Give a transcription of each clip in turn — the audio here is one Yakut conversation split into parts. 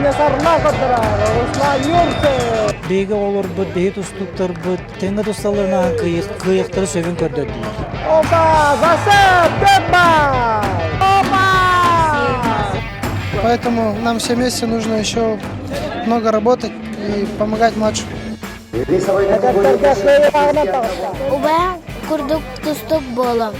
Хампаанньа сарла көрдөрөр Руслан Юрцев. Биһиги оҕолорбут, биһи тустууктарбыт тэҥҥэ тусталларынан кыайыахтары сөбүн көрдөрдүлэр. Опа! Засеп! Пеппа! Опа! Поэтому нам все вместе нужно еще много работать и помогать младшим. Эдэрдэргэ кыайыылааҕынан таҕыста. Убайа курдук тустук буолам.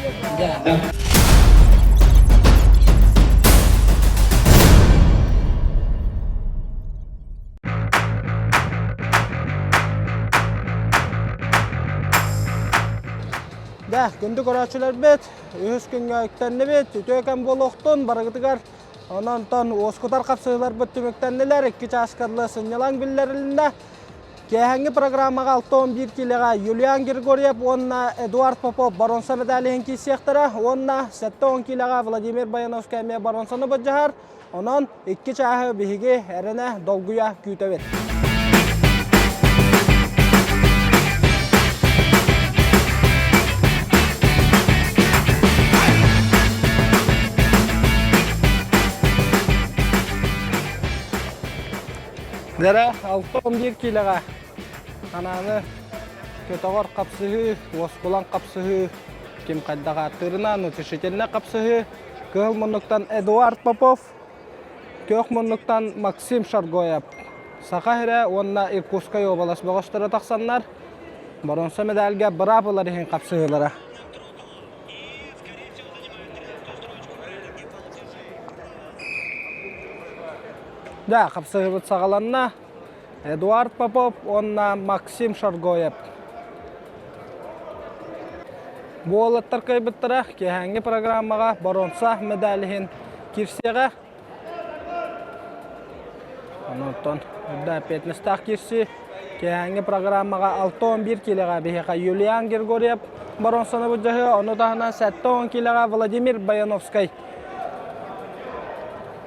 Да, күндү көрөөччүлэрбит, үһүс күҥҥэ үктэннибит, үтүө кэм буолуохтун барыгытыгар Онон онтон уоскутар хапсыһыыларбыт түмүктэннилэр, икки чааска дылы сынньалаҥ биллэрилиннэ. Киэһэҥҥи программаҕа 61 киилэҕэ Юлиан Григорьев уонна Эдуард Попов боруонса медалиһын киирсиэхтэрэ уонна 70 киилэҕэ Владимир Баяновскай эмиэ боруонсаны былдьаһар. Онон икки чааһы биһиги эрэнэ долгуйа күүтэбит. Дэрэ 61 киилэҕэ анааны көтөҕөр хапсыһыы, уоскулаҥ хапсыһыы, ким хайдах ааттыырынан утешительнай хапсыһыы, кыһыл муннуктан Эдуард Попов, Күөх муннуктан Максим Шаргоев, Саха сирэ уонна Иркутскай уобалас бөҕөстөрө тахсаннар, боруонса медальга быраап ылар иһин хапсыһыылара. Да, хапсыһыыбыт саҕаланна. Эдуард Попов уонна Максим Шаргоев. Бу уолаттар кыайбыттара киэһээҥҥи программаҕа боруонса медаль иһин киирсиэҕэ. Онтон үрдэ эппиэтинэстээх киирсии. Киэһээҥҥи программаҕа 61 киилэҕэ биһиэхэ Юлиан Григорьев боруонсаны былдьаһыа, ону таһынан 70 киилэҕэ Владимир Баяновскай.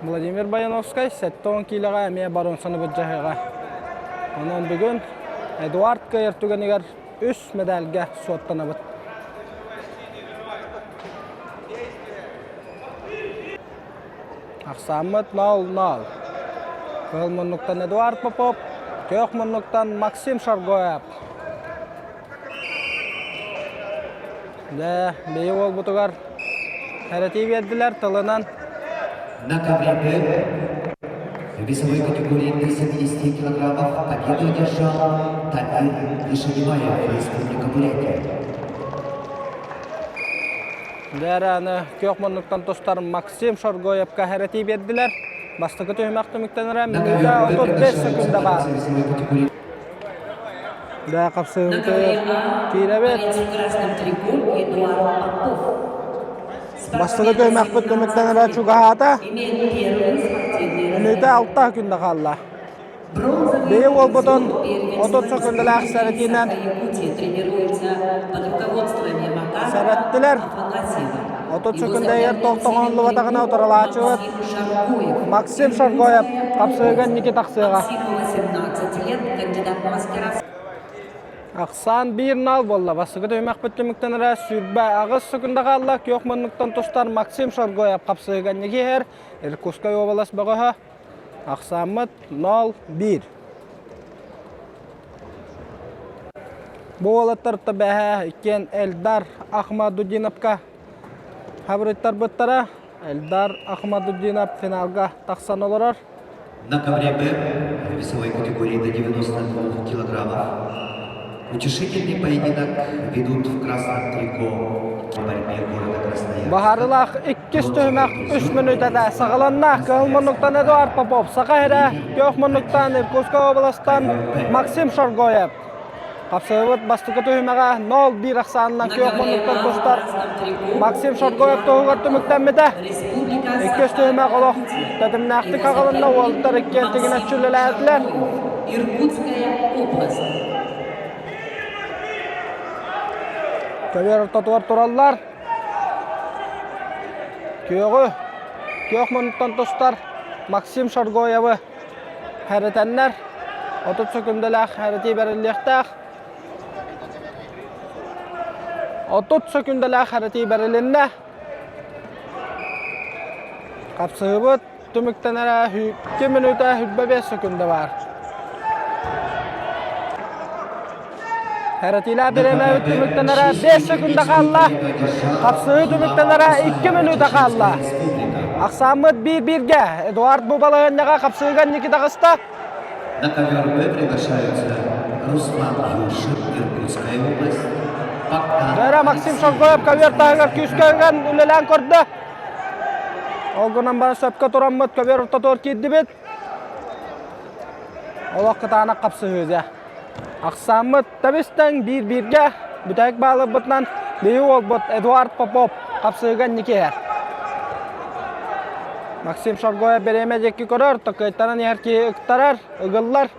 Владимир Баяновскай 70 киилэҕэ эмиэ боруонсаны былдьаһыаҕа. Онон бүгүн Эдуард кыайар түгэнигэр үс медальга суоттанабыт. Ахсааммыт 0-0. Кыһыл муннуктан Эдуард Попов, күөх муннуктан Максим Шаргоев. Дьэ, биһи уолбутугар эрэтии биэрдилэр тылынан. На ковре Б в весовой категории до 70 килограммов победу одержал Тамир Ишагимаев, Республика Бурятия. Дьэ, күөх муннуктан тустар Максим Шоргоевка эрэтии биэрдилэр. Бастакы түһүмэх түмүктэнэрэ мүнүүтэ 35 секунда баар. Да, хапсыһыыбытыгар киирэбит. Бастакы түһүмэхпит түмүктэнэрэ чугаһаата. Мүнүүтэ 6 күндэ хаалла. Бэйэ уолбутун 30 секундалаах сэрэтиинэн сэрэттилэр. 30 секунда тохтоҥоллубатаҕына утарылааччыбыт Максим Шаргоев хапсыыга инники тахсыаҕа. Ахсаан биир нал буолла. Бастакы түһүмэхпит түмүктэнэрэ 28 секунда хаалла. Күөх муннуктан тустар Максим Шаргоев хапсыыга инники иһэр. Иркутскай уобалас бөҕөһө. Ахсааммыт 0-1. Бу уолаттар бэһэ иккиэн Эльдар Ахмадудиновка хабырыттарбыттара. Эльдар Ахмадудинов финалга тахсан олорор. На ковре Б в весовой категории до 92 килограммов утешительный поединок ведут в красном трико в борьбе города Красноярска. Баһарылаах иккис түһүмэх үс мүнүүтэтэ саҕаланна. Кыһыл муннуктан Эдуард Попов, Саха сирэ, күөх муннуктан Иркутскай областан Максим Шоргоев. Хапсыһыбыт бастакы түһүмэҕэ 0-1 ахсаанынан күөх муннуктан тустар Максим Шоргоев туһугар түмүктэммитэ. Иккис түһүмэх олох тэтимнээхтик аҕалынна, уолаттар иккиэн тигинэччи үлэлээтилэр. Иркутская область. Көбүөр ортотугар тураллар. Күөҕү, күөх муннуктан тустар Максим Шоргоевы хэрэтэннэр 30 сөкүндэлээх хэрэтии бэриллиэхтээх. 30 сөкүндэлээх хэрэтии бэрилиннэ. Хапсыһыбыт. түмүктэнэрэ 2 мүнүүтэ 25 секунда бар. Эрэтиилээх бириэмэбит түмүктэнэрэ 5 секунда хаалла. Хапсыһыы түмүктэнэрэ 2 мүнүүтэ хаалла. Ахсааммыт биир-бииргэ. Эдуард бу балаһыанньаҕа хапсыһыыга инники таҕыста. На ковер Б приглашаются Руслан Юшин, Иркутская область, Богдан Дара Максим Шоргоев ковер таһыгар күүскэ ыган үлэлээн көрдө. Ол гынан баран сөпкө тураммыт ковер ортотугар киирдибит. Олох кытаанах хапсыһыы дьэ. Ахсааммыт тэбис-тэҥ биир-бииргэ бүтэһик баалырбытынан биһиги уолбут Эдуард Попов хапсыһыыга инники иһэр. Максим Шоргоев бириэмэ диэки көрөр, токыйтаран иһэр киһи ыктарар, ыгыллар.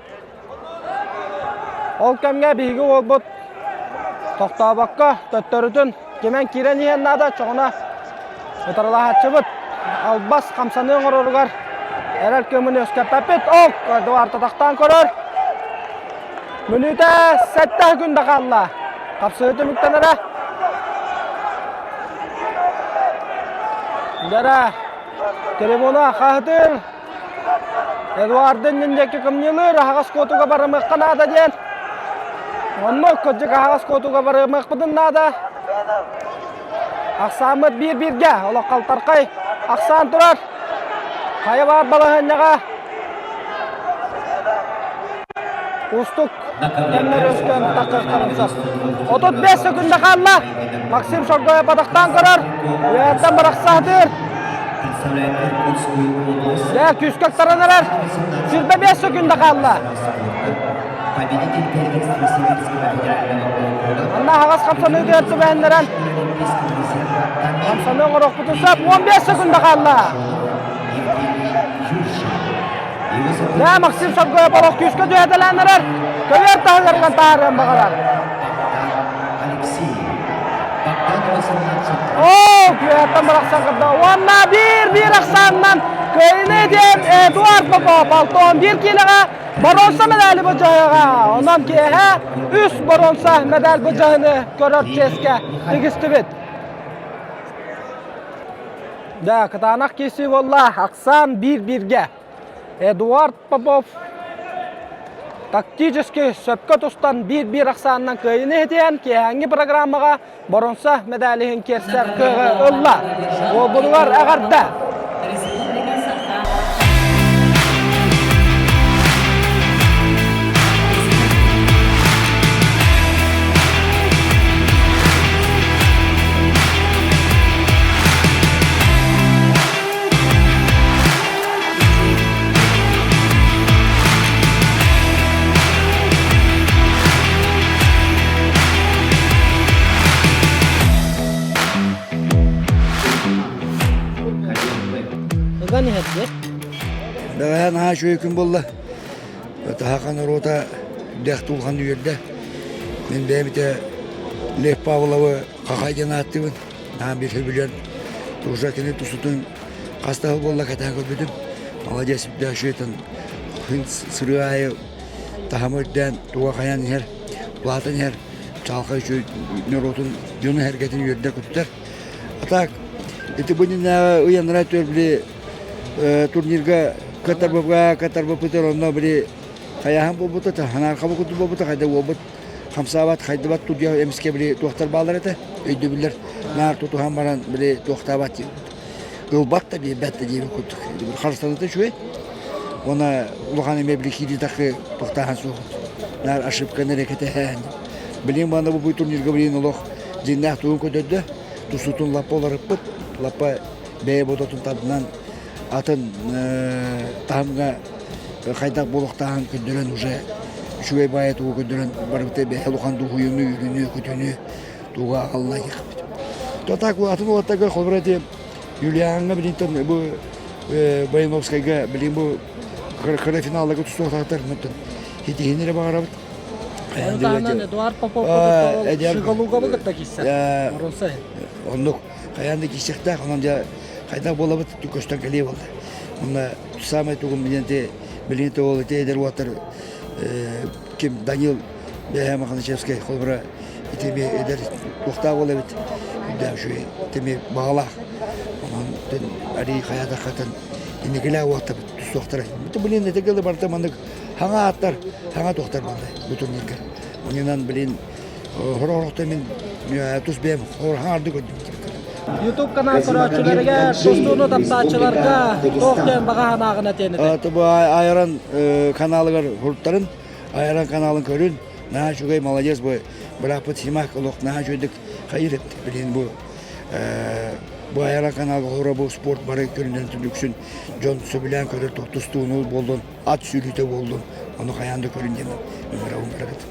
Ол кэмҥэ биһиги уолбут тохтообокко төттөрүтүн кимэн киирэн иһэн наада, чоҕуна утарылаһааччыбыт албас хамсаныы оҥороругар эрэл кыымын үөскэппэппит. Ок, Эдуард атахтаан көрөр. Мүнүүтэ сэттэ күн да хаалла. Хапсыһыы түмүктэнэрэ. Дара трибуна хаһытыр. Эдуарды иннин диэки кымньылыыр, аһаҕас куотуга барымыахха наада диэн. Оннук кырдьык аһаҕас куотуга барымыахпытын наада. Ахсааммыт биир-бииргэ, олох халтархай ахсаан турар. Хайа баар балаһыанньаҕа Устук кэмнэр өскөн таххахтарын сөп. 35 секунда хаалла. Максим Шоргоев батахтаан көрөр. Үөһэттэн барахсаатыр. Дэ күүскэ ыктаран эрэр. 25 секунда хаалла. Победитель первенства Сибирского федерального округа. Манна аһаҕас хамсаныы түбэһиннэрэн хамсаныы оҥоруохпутун сөп. 15 секунда хаалла. Евгений Юршин. Дэ Максим Соргоев олох күүскэ түһэтэлээн эрэр. Көбүөр таһыгарынан таһаарыан баҕарар. Алексей. Богдан 18 Оо, күөттэн барахсан кырда. Уонна биир-биир ахсаанынан кыайыны диэн Эдуард Попов 61 киилэҕэ боруонса медали быдьаһыаҕа. Онон киэһэ үс боруонса медаль быдьаһыны көрөр чиэскэ тигистибит. Да, кытаанах киирсии буолла. Ахсаан биир-бииргэ. Эдуард Попов тактически сөпкө тустан биир-биир ахсаанынан кыайыыны иһитиһэн киэһээҥҥи программаҕа боруонса медалиһин киэрсэр кыаҕы ылла. Уолбутугар эҕэрдэ! Республика Саха. Ыган иһэрдэ. Бэҕэһээ наһаа үчүгэй күн буолла. Таһахан норуота үрдээх тулхан үөрдэ. Мин бэйэм ити Лев Павловы Хахай диэн ааттыыбын. Наһаа биир сөбүлээн уже кини тусутун хас да сыл буолла кэтээн көрбүтүм. Молодец үрдээх үчүгэйтэн күн сырыы аайы таһыма үрдээн туга хайан иһэр, улаатан иһэр. Чаҕылхай үчүгэй норуотун дьону сэргэтин үөрдэр көтүтэр. А так ити бу иннинээҕи ый анараа өттүгэр били турнирга кыттарбыппыт кыттарбыппытыгар онно били хайааһын буолбута санаарҕабы курдук буолбута хайда уолбут хамсаабат хайдыбат судья эмискэ били туохтар бааллар этэ өйдөбүллэр наар тутуһан баран били туохтаабат ылбат да биэрбэт да диэбит курдук харыстаныта үчүгэй уонна улахан эмиэ били киирии туохтааһын суох наар ошибканы эрэ кэтэһээн билигин баана бу турнирга билигин олох дьиҥнээх тугун көтөрдө тустуутун лаппа уларыппыт лаппа бэйэ бодотун тардынан атын таһымҥа хайдах буолуохтааҕын көрдөрөн уже үчүгэй баайы тугу көрдөрөн барыбыта бэйэ улахан дуһуйуну, үөрүүнү, көтүүнү туга аҕалла диэхпит. То так атын уолаттарга холобура ити Юлиаҥҥа билинтэн бу Баяновскайга билин бу кыра финалларга тустуохтаахтар итиһин эрэ баҕарабыт. Таһынан Эдуард Попов Шигалугабы кытта киирсэр. Оннук хайаан да киирсиэхтээх, онон дьэ хайдах буолабыт көстөн кэлиэ буолла. Онно самай тугум билин те билин те ол ити эдэр уолаттар ким Данил бэйэ Маханычевскай холобура ити эми эдэр туохтаах уол эбит үрдээх үчүгэй ити эми баҕалаах онон арий хайаатаххатын. Инникилээх уолтабыт тустуохтара. Блин, это гылы барыта маннык хаҥа ааттар, хаҥа туохтар манна бу турнирга. Онунан, блин, хорохто мин тус бэйэм хаҥарды көрдүм. YouTube канал көрөөччүлэригэр, тустууну таптааччыларга туох диэн баҕа санааҕын этиэн этэй? Бу Айран каналыгар хуруттарын, Айран каналын көрүн, наһаа үчүгэй, молодец бу бырааппыт Симак олох наһаа үчүгэйдик хайыр билин бу бу Айран каналга хоро бу спорт бары көрүнэн түлүксүн дьон сөбүлээн көрөр тустууну буоллун, ат сүүрүүтэ буоллун, ону хайаан да көрүн диэн ыҥырабын барабыт.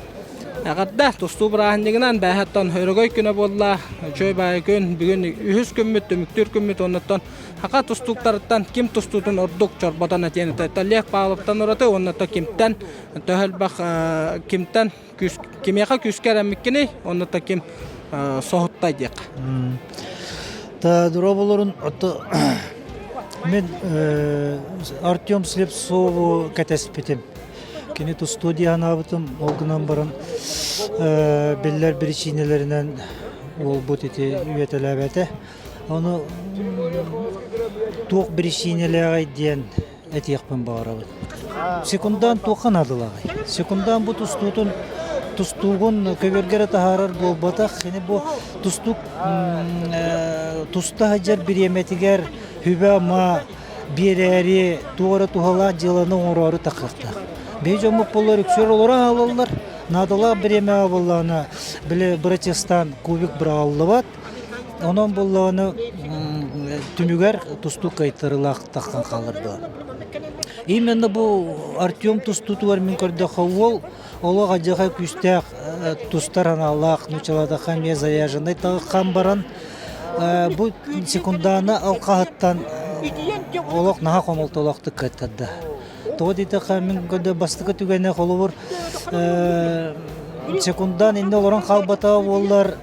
Эҕэрдэ тустуу бырааһынньыгынан бээһэттэн өрөгөй күнэ буолла. Үчүгэй баайы күн. Бүгүн үһүс күммүт, түмүктүүр күммүт оннуттан Хака тустууктарыттан ким тустуутун ордук чорботон этиэн этэ. Лев Павловтан ураты уонна то кимтэн төһө элбэх кимтэн күүс кимиэхэ күүскэ эрэммиккиний уонна то ким соһуттай диэххэ. Та дорооболорун отто мен Артем Слепцову кэтэспитим. Кини тустуу дии санаабытым, ол гынан баран биллэр биричиинэлэринэн уолбут ити үөтэлээбэтэ. Ону туох биричиинэлээҕий диэн этиэхпин баҕарабын. Секундаан туохха наадалааҕый? Секундаан бу тустуутун тустуугун көбүөргэ эрэ таһаарар буолбатах. Кини бу тустуук туста сылдьар бириэмэтигэр сүбэ-ама биэрээри туох эрэ туһалаах дьыаланы оҥороору тахсыахтаах. Биһи дьоммут буоллар үксүөр олорон хаалаллар. Наадалаах бириэмэҕэ буоллаҕына, били бырачыастаан кубик быраҕыллыбат. Онон буоллаҕына түмүгэр тустуу кыайтарыылаах тахсан хаалар дуо? Именно бу Артем тустуутугар мин көрдөххө уол олох адьаха күүстээх тустар аналлаах нуучалаатахха эмиэ заряженный таҕыкхан баран бу секунданы алхаһыттан олох наһаа хомолтолоохтук кыаттарда. Тоҕо диэтэххэ мин көрдө бастакы түгэнэ холобур секундан иннэ олорон хаалбата буоллар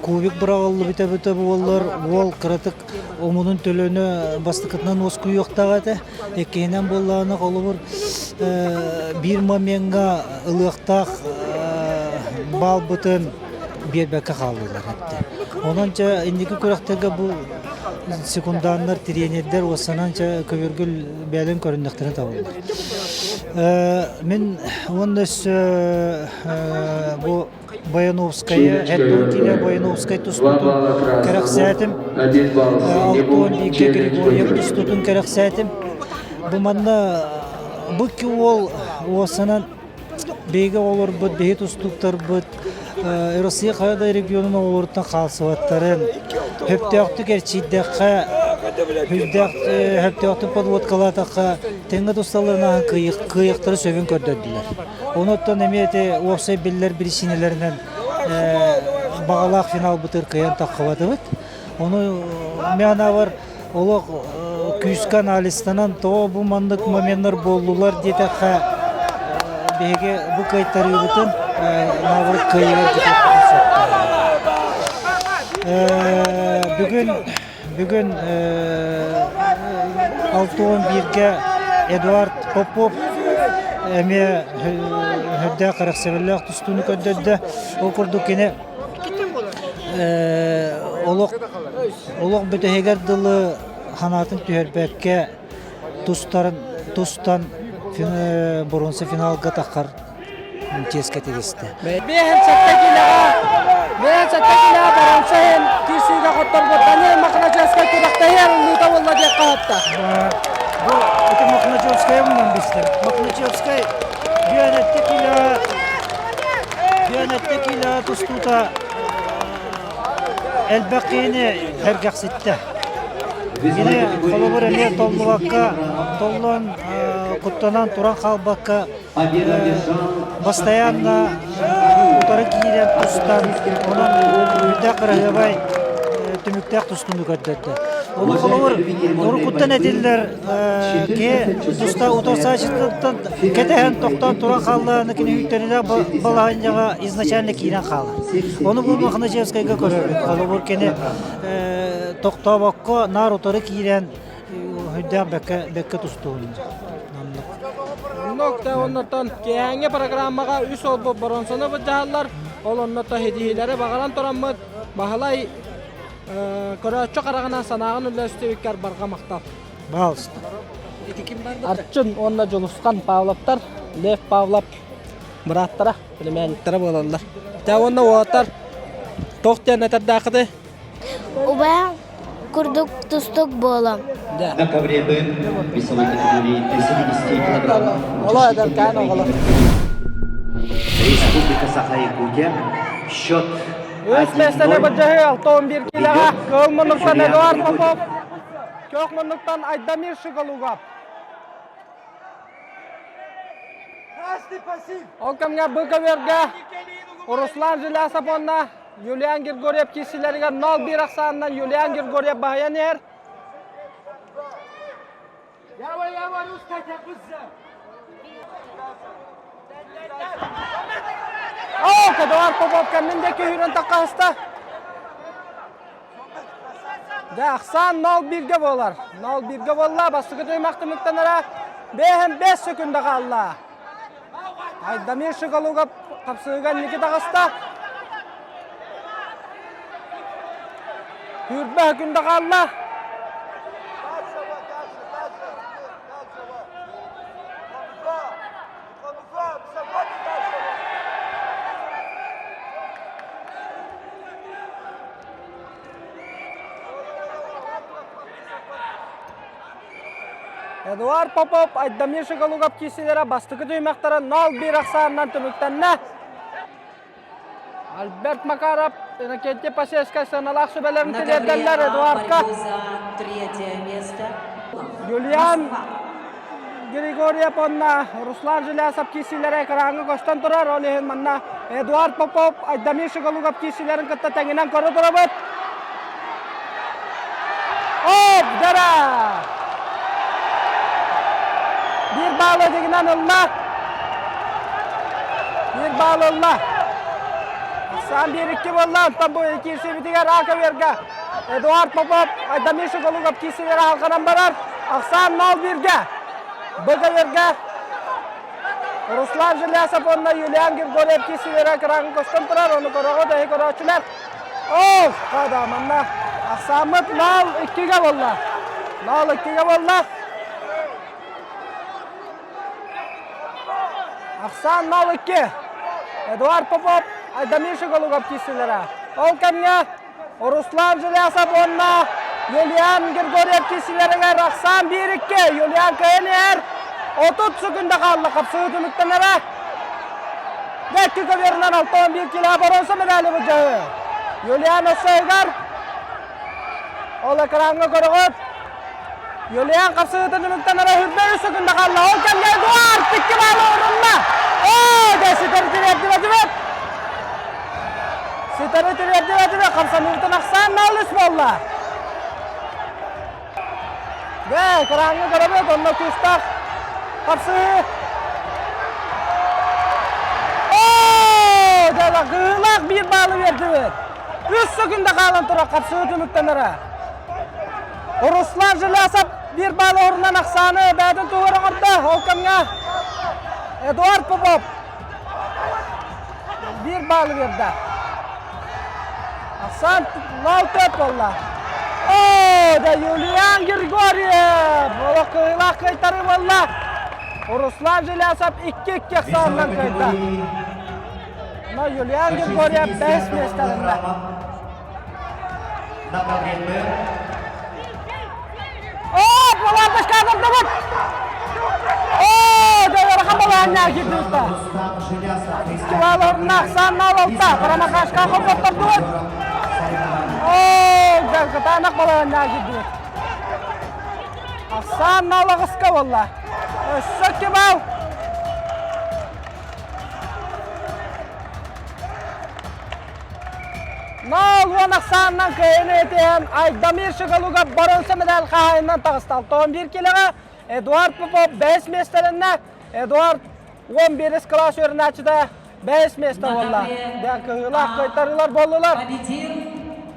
кубик быраҕыллыбыта эбитэ буоллар уол кыратык омунун төлөнө бастакытынан уоскуйуохтаах этэ. Иккиһинэн буоллаҕына холобур биир момеҥҥа ылыахтаах баалбытын биэрбэккэ хааллылар эттэ. Онон дьэ инники күрэхтэргэ бу секунданнар, тириэньэрдэр уоссанан дьэ көбүргүл бэйэлэрин көрүннэхтэрин табыллар. Мин уонна өссө бу Бояновскайы, Эддун киинэ Бояновскай тустуутун кэрэхсээтим. Алтон Бигэ Григорьев тустуутун кэрэхсээтим. Бу манна бу икки уол уоссанан Биһиги оҕолорбут, биһи тустууктарбыт Россия хайа да регионун оҕолоруттан хаалсыбаттарын, сөптөөхтүк эрчийдэххэ, сөптөөхтүк подводкалаатахха, тэҥҥэ тусталларынан кыайыахтара сөбүн көрдөрдүлэр. Онуттан эмиэ ити уопсай биллэр биричиинэлэринэн баҕалаах финалбытыгар кыайан таххыбатыбыт. Ону мин анаабар олох күүскэ анализтанан тоҕо бу маннык моменнар буоллулар диэтэххэ биһиги бу кыайтарыыбытын наоборот кыайыыга бүтүөхпүтүн сөп. Бүгүн бүгүн 61-гэ Эдуард Попов эмиэ үрдээх кэрэхсэбиллээх тустууну көрдөрдө. Ол курдук кини олох олох бүтэһигэр дылы санаатын түһэрбэккэ тустарын тустан боруонса финалга таххар чиэскэ тигистэ. Биэһин сэттэ киилэҕэ биэһин сэттэ киилэҕэ боруонса иһин киирсиигэ хотторбут Данил Мохначевскай күрэхтэһиэр ыллыыта буолла диэххэ сөптөөх. Бу ити Мохначевскайы умнан бистим. Мохначевскай бүөнэтте киилэҕэ Бүөнэттэ киилэҕэ тустуута элбэх киһини сэргэхситтэ. Кини холобур эмиэ толлубакка, толлон куттанан туран хаалбакка постоянно утары киирэн тустан, онон үрдээх кыраһыабай түмүктээх тустууну көрдөрдө. Ону холобур уруккуттан этиллэр Ки туста утарсааччытыттан кэтэһэн тохтоон туран хааллаҕына кини үүттэринэ балаһанньаҕа изначально киирэн хаалар. Ону бу Мохначевскайга көрөбүт. Холобур кини тохтообокко наар утары киирэн үрдээх бэккэ бэккэ тустуун. Оннук. Оннук да оннуттан киэһээҥҥи программаҕа үс олбу боронсону былдьаһаллар. Ол оннуттан ситиһиилэри баҕаран тураммыт Баһылай Көрөөччү хараҕынан санааҕын үллэстибиккэр барҕа махтал. Пожалуйста. Арчын уонна Дьулусхан Павловтар, Лев Павлов бырааттара, племянниктара буолаллар. Дьэ уонна уолаттар туох диэн этэрдээххитий? Убайым курдук тустук буолам. На ковре Б весовой категории до 70 килограммов. Оло эдэркээн оҕолор. Республика Саха-Якутия. Счет Үс миэстэни 1-0. былдьаһыы 61 киилэҕэ Кыыл муннуктан Эдуард Попов, Көх муннуктан Айдамир Шигалугов. Ол кэмҥэ бу көбүөргэ Руслан Желясов уонна Юлиан Григорьев киирсилэригэр 0-1 ахсаанынан Юлиан Григорьев баһыйан иһэр. Оо, Эдуард Попов кэннин диэки сүүрэн таххаста. Дьэ, ахсаан 0-1-гэ буолар. 0-1-гэ буолла, бастакы түһүмэх түмүктэнэрэ 5 секунда хаалла. Айдамир Шигалугов хапсыыга инники таҕыста. Түүрбэ күндэ хаалла. Эдуард Попов, Айдамир Шигалугов киирсиилэрэ бастакы түһүмэхтэрэ 0-1 ахсаанынан түмүктэннэ. Альберт Макаров, Иннокентий Посельскай сыаналаах сүбэлэрин тириэрдэллэр Эдуардка. Юлиан Григорьев уонна Руслан Желясов киирсиилэрэ экраҥҥа көстөн турар. Ол иһин манна Эдуард Попов, Айдамир Шигалугов киирсиилэрин кытта тэҥинэн көрө турабыт. Оп, дара! Биир баалы дигинэн ылла. Биир баалы ылла. Сан биир икки буолла. Онтон бу киирсиибитигэр Аковерга Эдуард Попов, Айдамир Шигалугов киирсиилэрэ алҕанан барар. Ахсаан 0-1-гэ. Б-га Руслан Желясов уонна Юлиан Григорьев киирсиилэрэ кыраҕын көстөн турар. Ону көрөҕүт, эһи көрөөччүлэр. Оо, хада манна ахсааммыт 0-2-гэ буолла. 0-2-гэ буолла. Ахсаан 0-2. Эдуард Попов, Айдамир Шигалугов киирсиилэрэ. Ол кэмҥэ Руслан Желясов уонна Юлиан Григорьев киирсиилэригэр ахсаан 1-2. Юлиан кыайан иһэр. 30 секунда хаалла хапсыы түмүктэнэрэ. Икки көбүөрүнэн 61 кило боруонса медали былдьаһыы. Юлиан өссө Ол экраҥҥа көрөҕүт. Юлиан хапсыһыытын түмүктэнэрэ үрдэ үс секунда хаалла. Ол кэмҥэ Эдуард икки баалы урунна. Оо, дэ ситэри тириэрдибэтибит. Ситэри тириэрдибэтибит. Хамсаныытын ахсаан 0-3 буолла. Дьэ, экраҥҥа көрөбүт, онно күүстээх хапсыһыы. Оо, дьэ, кыһыылаах биир баалы биэрдибит. Үс секунда хаалан турар хапсыһыы түмүктэнэрэ. Руслан Желясов биир баалы орунан ахсааны бэйэтин туһугар оҥордо. Ол кэмҥэ Эдуард Попов биир баалы биэрдэ. Ахсаан 0-4 буолла. Оо, да Юлиан Григорьев! Олох кыайыылаах кыайтарыы буолла. Руслан Желясов 2-2 ахсаанынан кыайда. Но Юлиан Григорьев бэһис миэстэлэннэ. Оо, буларбыш каадырдыбыт! Оо, дьэ, балаанньа кирдибиттэ. Килаларына ахсаанна алалта, Парамахашка холботтордубут. Оо, дьэ, кытаанах балаанньа кирдибит. Ахсаанна алаҕыска буолла. Өссө кибал. Нал уон ахсаанынан кыайыыны этиһэн Айдамир Шигалуга боруонса медаль хаһаайынынан таҕыста. 61 килоҕа Эдуард Попов бэһис миэстэлэннэ. Эдуард 11 кылаас үөрэнээччитэ бэһис миэстэ буолла. Диэн кыһыылаах кыайтарыылар буоллулар. Победил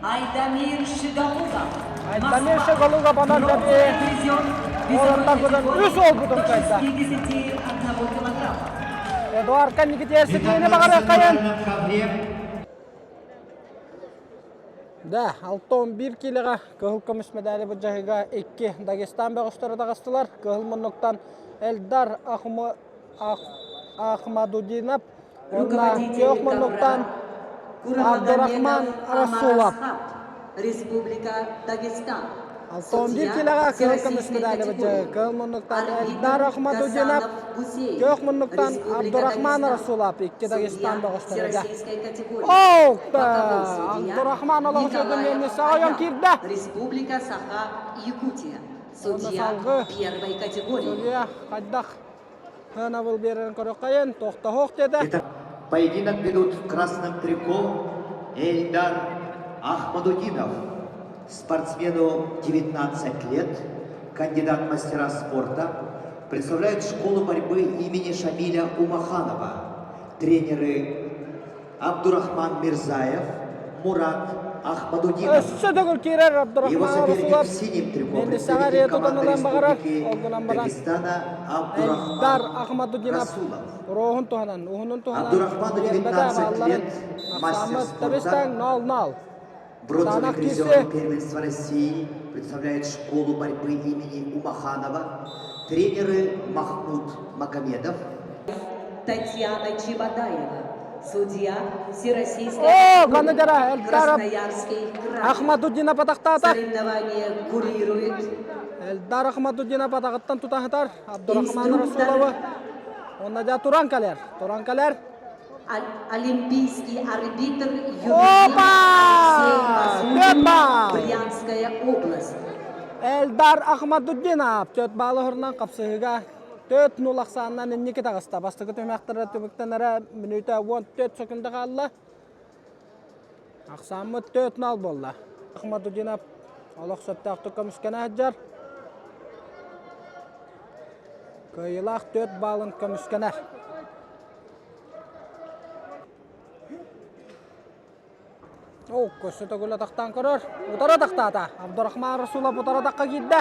Айдамир Шигалугов. Айдамир Шигалугов онон уолаттар кутан үс уолбутун кыайда. Эдуард Никитиевич ситиини баҕарыаххайын. Да, 6-11 киилэҕэ кыһыл көмүс мэдээли былдьаһыыга икки Дагестан бөҕөстөрө таҕыстылар. Кыһыл муннуктан Эльдар Ахмадудинов уонна күөх муннуктан Абдурахман Расулов. Республика Дагестан. 6-11 киилэҕэ кыһыл көмүс мэдээли былдьаһыы. Кыһыл муннуктан Эльдар Ахмадудинов, күөх муннуктан Абдурахман Расулов икки Дагестан бөҕөстөрө. Оок! Абдурахман олоҕун саҕайан киирдэ. Республика Саха, Якутия. Судья первой категории. Судья хайдах сыанабыл биэрэрин көрөххөйүн, тохтоһуох диэтэ. Поединок ведут в красном трико Эльдар Ахмадудинов. Спортсмену 19 лет, кандидат мастера спорта, представляет школу борьбы имени Шамиля Умаханова. Тренеры Абдурахман Мирзаев, Мурат Ахмадудинов. Өссө төгүл киирэр Его Абдурахман соперник Расулов в синем трико, Мендисаҕа представитель ретутан команды ылан баҕарар. Республики Ол гынан баран Дагестана Эльдар Абдурахман Ахмадудинов Расулов. уруоһун туһанан, уһунун туһанан Абдурахману биэрбэтэ 19 баалларын лет, мастер ахсааммыт спорта, тэбис-тэҥ 0-0. бронзовый Таанах призер киирсэ первенства России, представляет школу борьбы имени Умаханова, тренеры Махмуд Магомедов, Татьяна Чебадаева, судья Всероссийской О, категории, Ганадара Эльдар Красноярский край. Ахмадудинов атахтаата. Соревнование курирует Эльдар Ахмадудинов атаҕыттан тутаһытар Абдурахман Инструктор. Расуловы. Онна дьэ туран кэлэр. Туран кэлэр. Олимпийский арбитр Опа! Алексей Бал! Брянская область. Эльдар Ахмадудинов төт баалы horунан қапсыһыга төт нул ахсаанынан инники таҕыста. Бастакы түһүмэхтэрэ түмүктэнэрэ мүнүүтэ 14 секунда хаалла. Ахсааммыт 4-0 буолла. Ахмадудинов олох сөптөөхтүк көмүскэнэ сылдьар. Кыайыылаах 4 баалын көмүскэнэр. Оо, көссө төгүл атахтаан көрөр. Утары атахтаата. Абдурахман Расулов утары атахха киирдэ.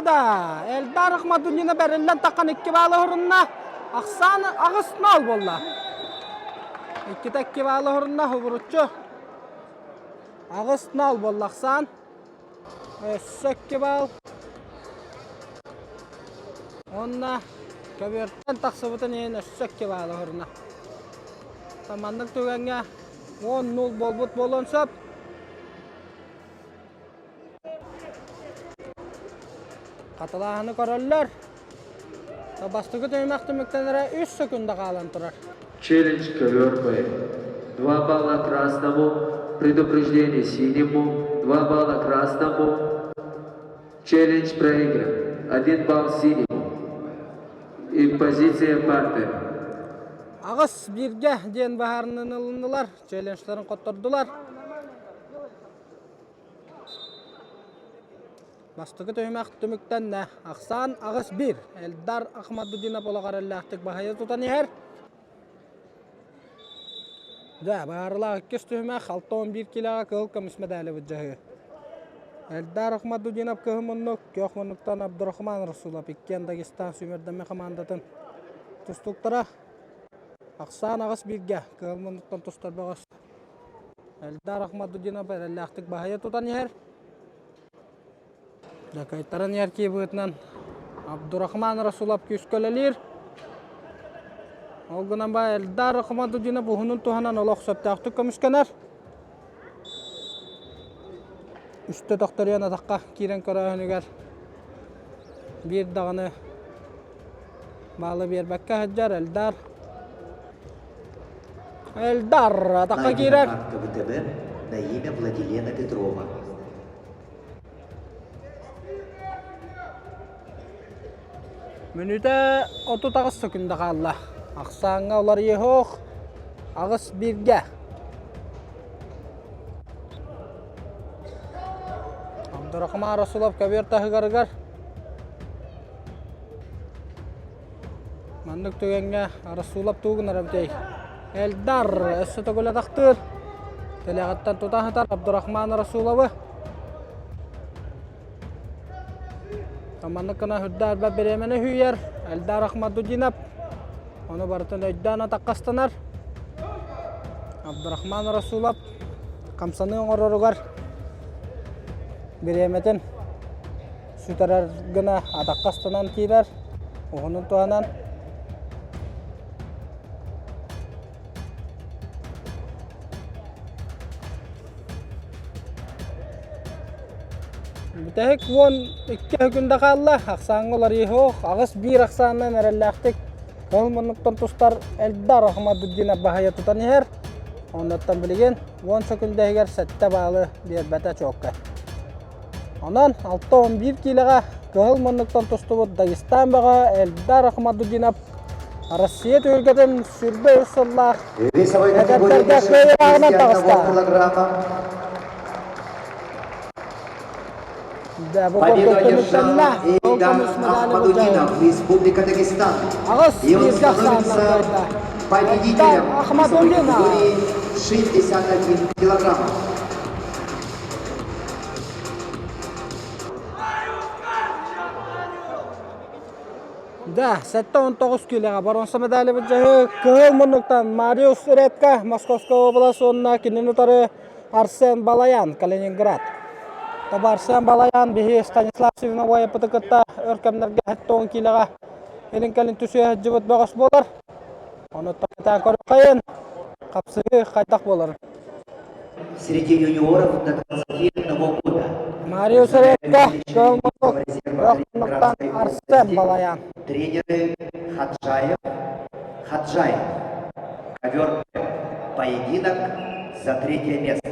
Да, Эльдар Ахмадуллина бэриллэн таххан икки баалы орунна. Ахсаан 8-0 буолла. Иккитэ икки баалы орунна хубуруччу. 8-0 буолла ахсаан. Өссө икки баал. Уонна көбүөртэн тахсыбытын иһин өссө икки баалы орунна. Маннык түгэҥҥэ 10-0 буолбут буолуон сөп. Хатылааһыны көрөллөр. Бастакы түһүмэх түмүктэнэрэ үс секунда хаалан турар. Челлендж ковер Б. Два балла красному, предупреждение синему, два балла красному. Челлендж проигран. Один балл синему. И позиция партер. Аҕыс бииргэ диэн баһаарынан ылыннылар, челленджтарын хоттордулар. Бастакы түһүмэх түмүктэннэ. Ахсаан 8-1. Эльдар Ахмадудинов олоҕор эллээхтик баһыйа тутан иһэр. Дьэ, баарылаах иккис түһүмэх 6-11 килоҕа кыһыл көмүс мэдээли былдьаһыы. Эльдар Ахмадудинов кыһыл муннук, күөх муннуктан Абдурахман Расулов иккиэн Дагестан сүүмэрдэммит хамаандатын тустууктара. Ахсаан аҕыс бииргэ кыһыл муннуктан тустар бөҕөс Эльдар Ахмадудинов эрэллээхтик баһыйа тутан иһэр. Дакайтаран иһэр киһи быһыытынан Абдурахман Расулов күүскэ үлэлиир. Ол гынан ба Эльдар Ахмадудинов уһунун туһанан олох сөптөөхтүк көмүскэнэр. Үстэ тохторуйан атахха киирэн көрөөһүнүгэр биир даҕаны баалы биэрбэккэ сылдьар Эльдар. Эльдар атахха киирэр. КВТБ на имя Владилена Петрова. Мүнүүтэ 38 секунда хаалла. Ахсааҥҥа уларыйыһыох аҕыс бииргэ. Абдурахман Расулов көбүөр таһыгарыгар Маннык түгэҥҥэ Расулов тугу гынар эбитэй? Эльдар өссө төгүл атахтыыр. Тэлэҕиттэн тута сытар Абдурахман Расуловы. Маннык гына үрдэ элбэх бириэмэни үүйэр Эльдар Ахмадудинов. Ону барытын өйдөөн атаххастанар. Абдурахман Расулов хамсаныы оҥороругар бириэмэтин сүтэрэр гына атаххастанан киирэр, уһунун туһанан. Бүтэһик 12 күндэ хаалла. Ахсааҥҥа уларыйыы суох. 8-1 ахсаанынан эрэллээхтик кыһыл муннуктан тустар Эльдар Ахмадуддинов баһыйа тутан иһэр. Оннуттан билигин 10 сөкүндэ иһигэр 7 баалы биэрбэтэ чуолкай. Онон 6-11 киилэҕэ кыһыл муннуктан тустубут Дагестан бөҕө Эльдар Ахмадудинов Россия түһүлгэтин 23 сыллаах Весовой категории эдэрдэргэ кыайыылааҕынан 61 таҕыста. килограмма. Дьэ, бу Победу курдук одержал түмүктэннэ. Ол Эйдар көмүс медали Ахмадудинов, Республика Дагестан. Аҕыс И он бииргэ ахсааннар становится кыайда. победителем Эльдар весовой Ахмадуллинов. категории 61 килограммов. Да, 79 киилэҕэ боруонса медали былдьаһыы кыһыл муннуктан Мариус Редко Московская область уонна кинини утары Арсен Балаян, Калининград. Тоба Арсен Балаян биһи Станислав Сивиновойпыты кытта өр кэмнэргэ 70 киилэҕэ илин-кэлин түсүө сылдьыбыт бөҕөс буолар. Ону кэтээн көрүөххэйин, хапсыһыы хайдах буолар? Среди юниоров до 21 года. Мариус Редко, кыһыл муннук, күөх муннуктан Арсен Балаян. Тренеры Хаджаев, Хаджаев. Ковер поединок за третье место.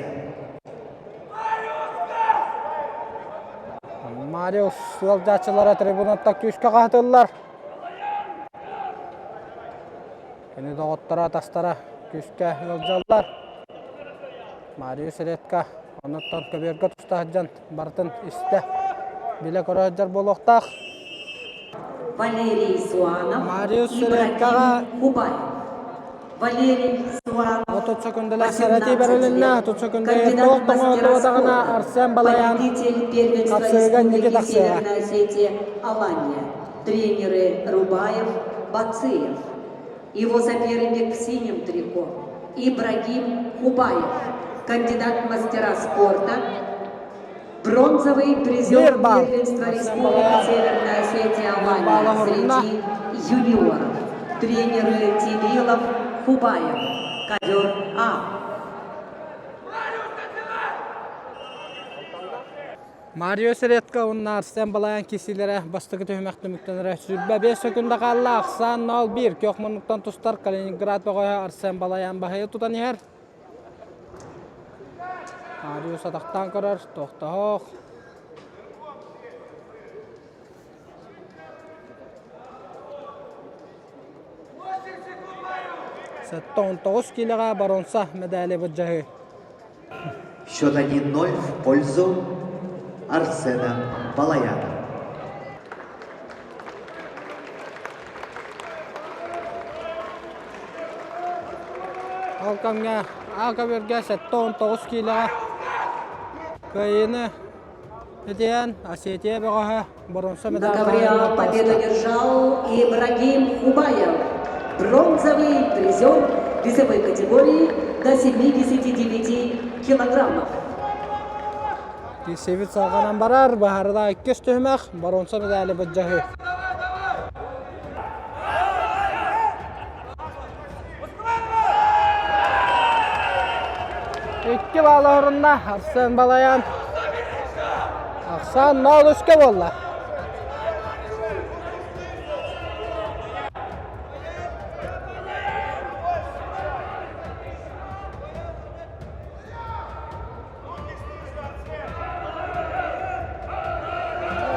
Мариус ыалдьааччылара трибунаттан күүскэ хаһытыллар. Кини доҕотторо, атастара күүскэ ыалдьаллар. Мариус Редко оннуттан көбүөргэ туста сылдьан барытын истэ, билэ-көрө сылдьар буолуохтаах. Валерий Суанов, Мариус Ибрагим Редкоҕа Хубаев. Валерий Суанов, 30 секундалаах сэрэтии 18 бэрилиннэ. лет, 30 секунда кандидат туох в тоҥоотуо мастера даҕаны спорта, Арсен Балаян победитель первенства хапсыыга инники Республики тахсыаҕа. Северная Осетия Алания, тренеры Рубаев, Бациев. Его соперник в синем трико Ибрагим Хубаев, кандидат в мастера спорта, бронзовый призер Биир баал. первенства Арсен Республики Балаян Северная Осетия биир баала Алания хоруна. среди юниоров. Тренеры Тибилов, Хубаев. Ковер А. Марио Редко уонна Арсен Балаян киирсиилэрэ бастакы түһүмэх түмүктэнэрэ 25 секунда хаалла. Ахсаан 0-1 күөх муннуктан тустар Калининград бөҕөһө Арсен Балаян баһыйа тутан иһэр. Мариус атахтаан көрөр, тохтоһох. 79 киилэҕэ боруонса мэдээли былдьаһыы. Счет 1-0 в пользу Арсена Балаяна. Ол кэмҥэ А көбүөргэ 79 киилэҕэ кыайыыны итиэн Осетия бөҕөһө боруонса На медаль ковре победу одержал Ибрагим Хубаев, бронзовый призер весовой категории до 79 килограммов. Киирсибит салҕанан барар, баһарыла иккис түһүмэх, боруонса медали былдьаһыы. Икки баал орунна Арсен Балаян. Ахсаан 0-3 буолла.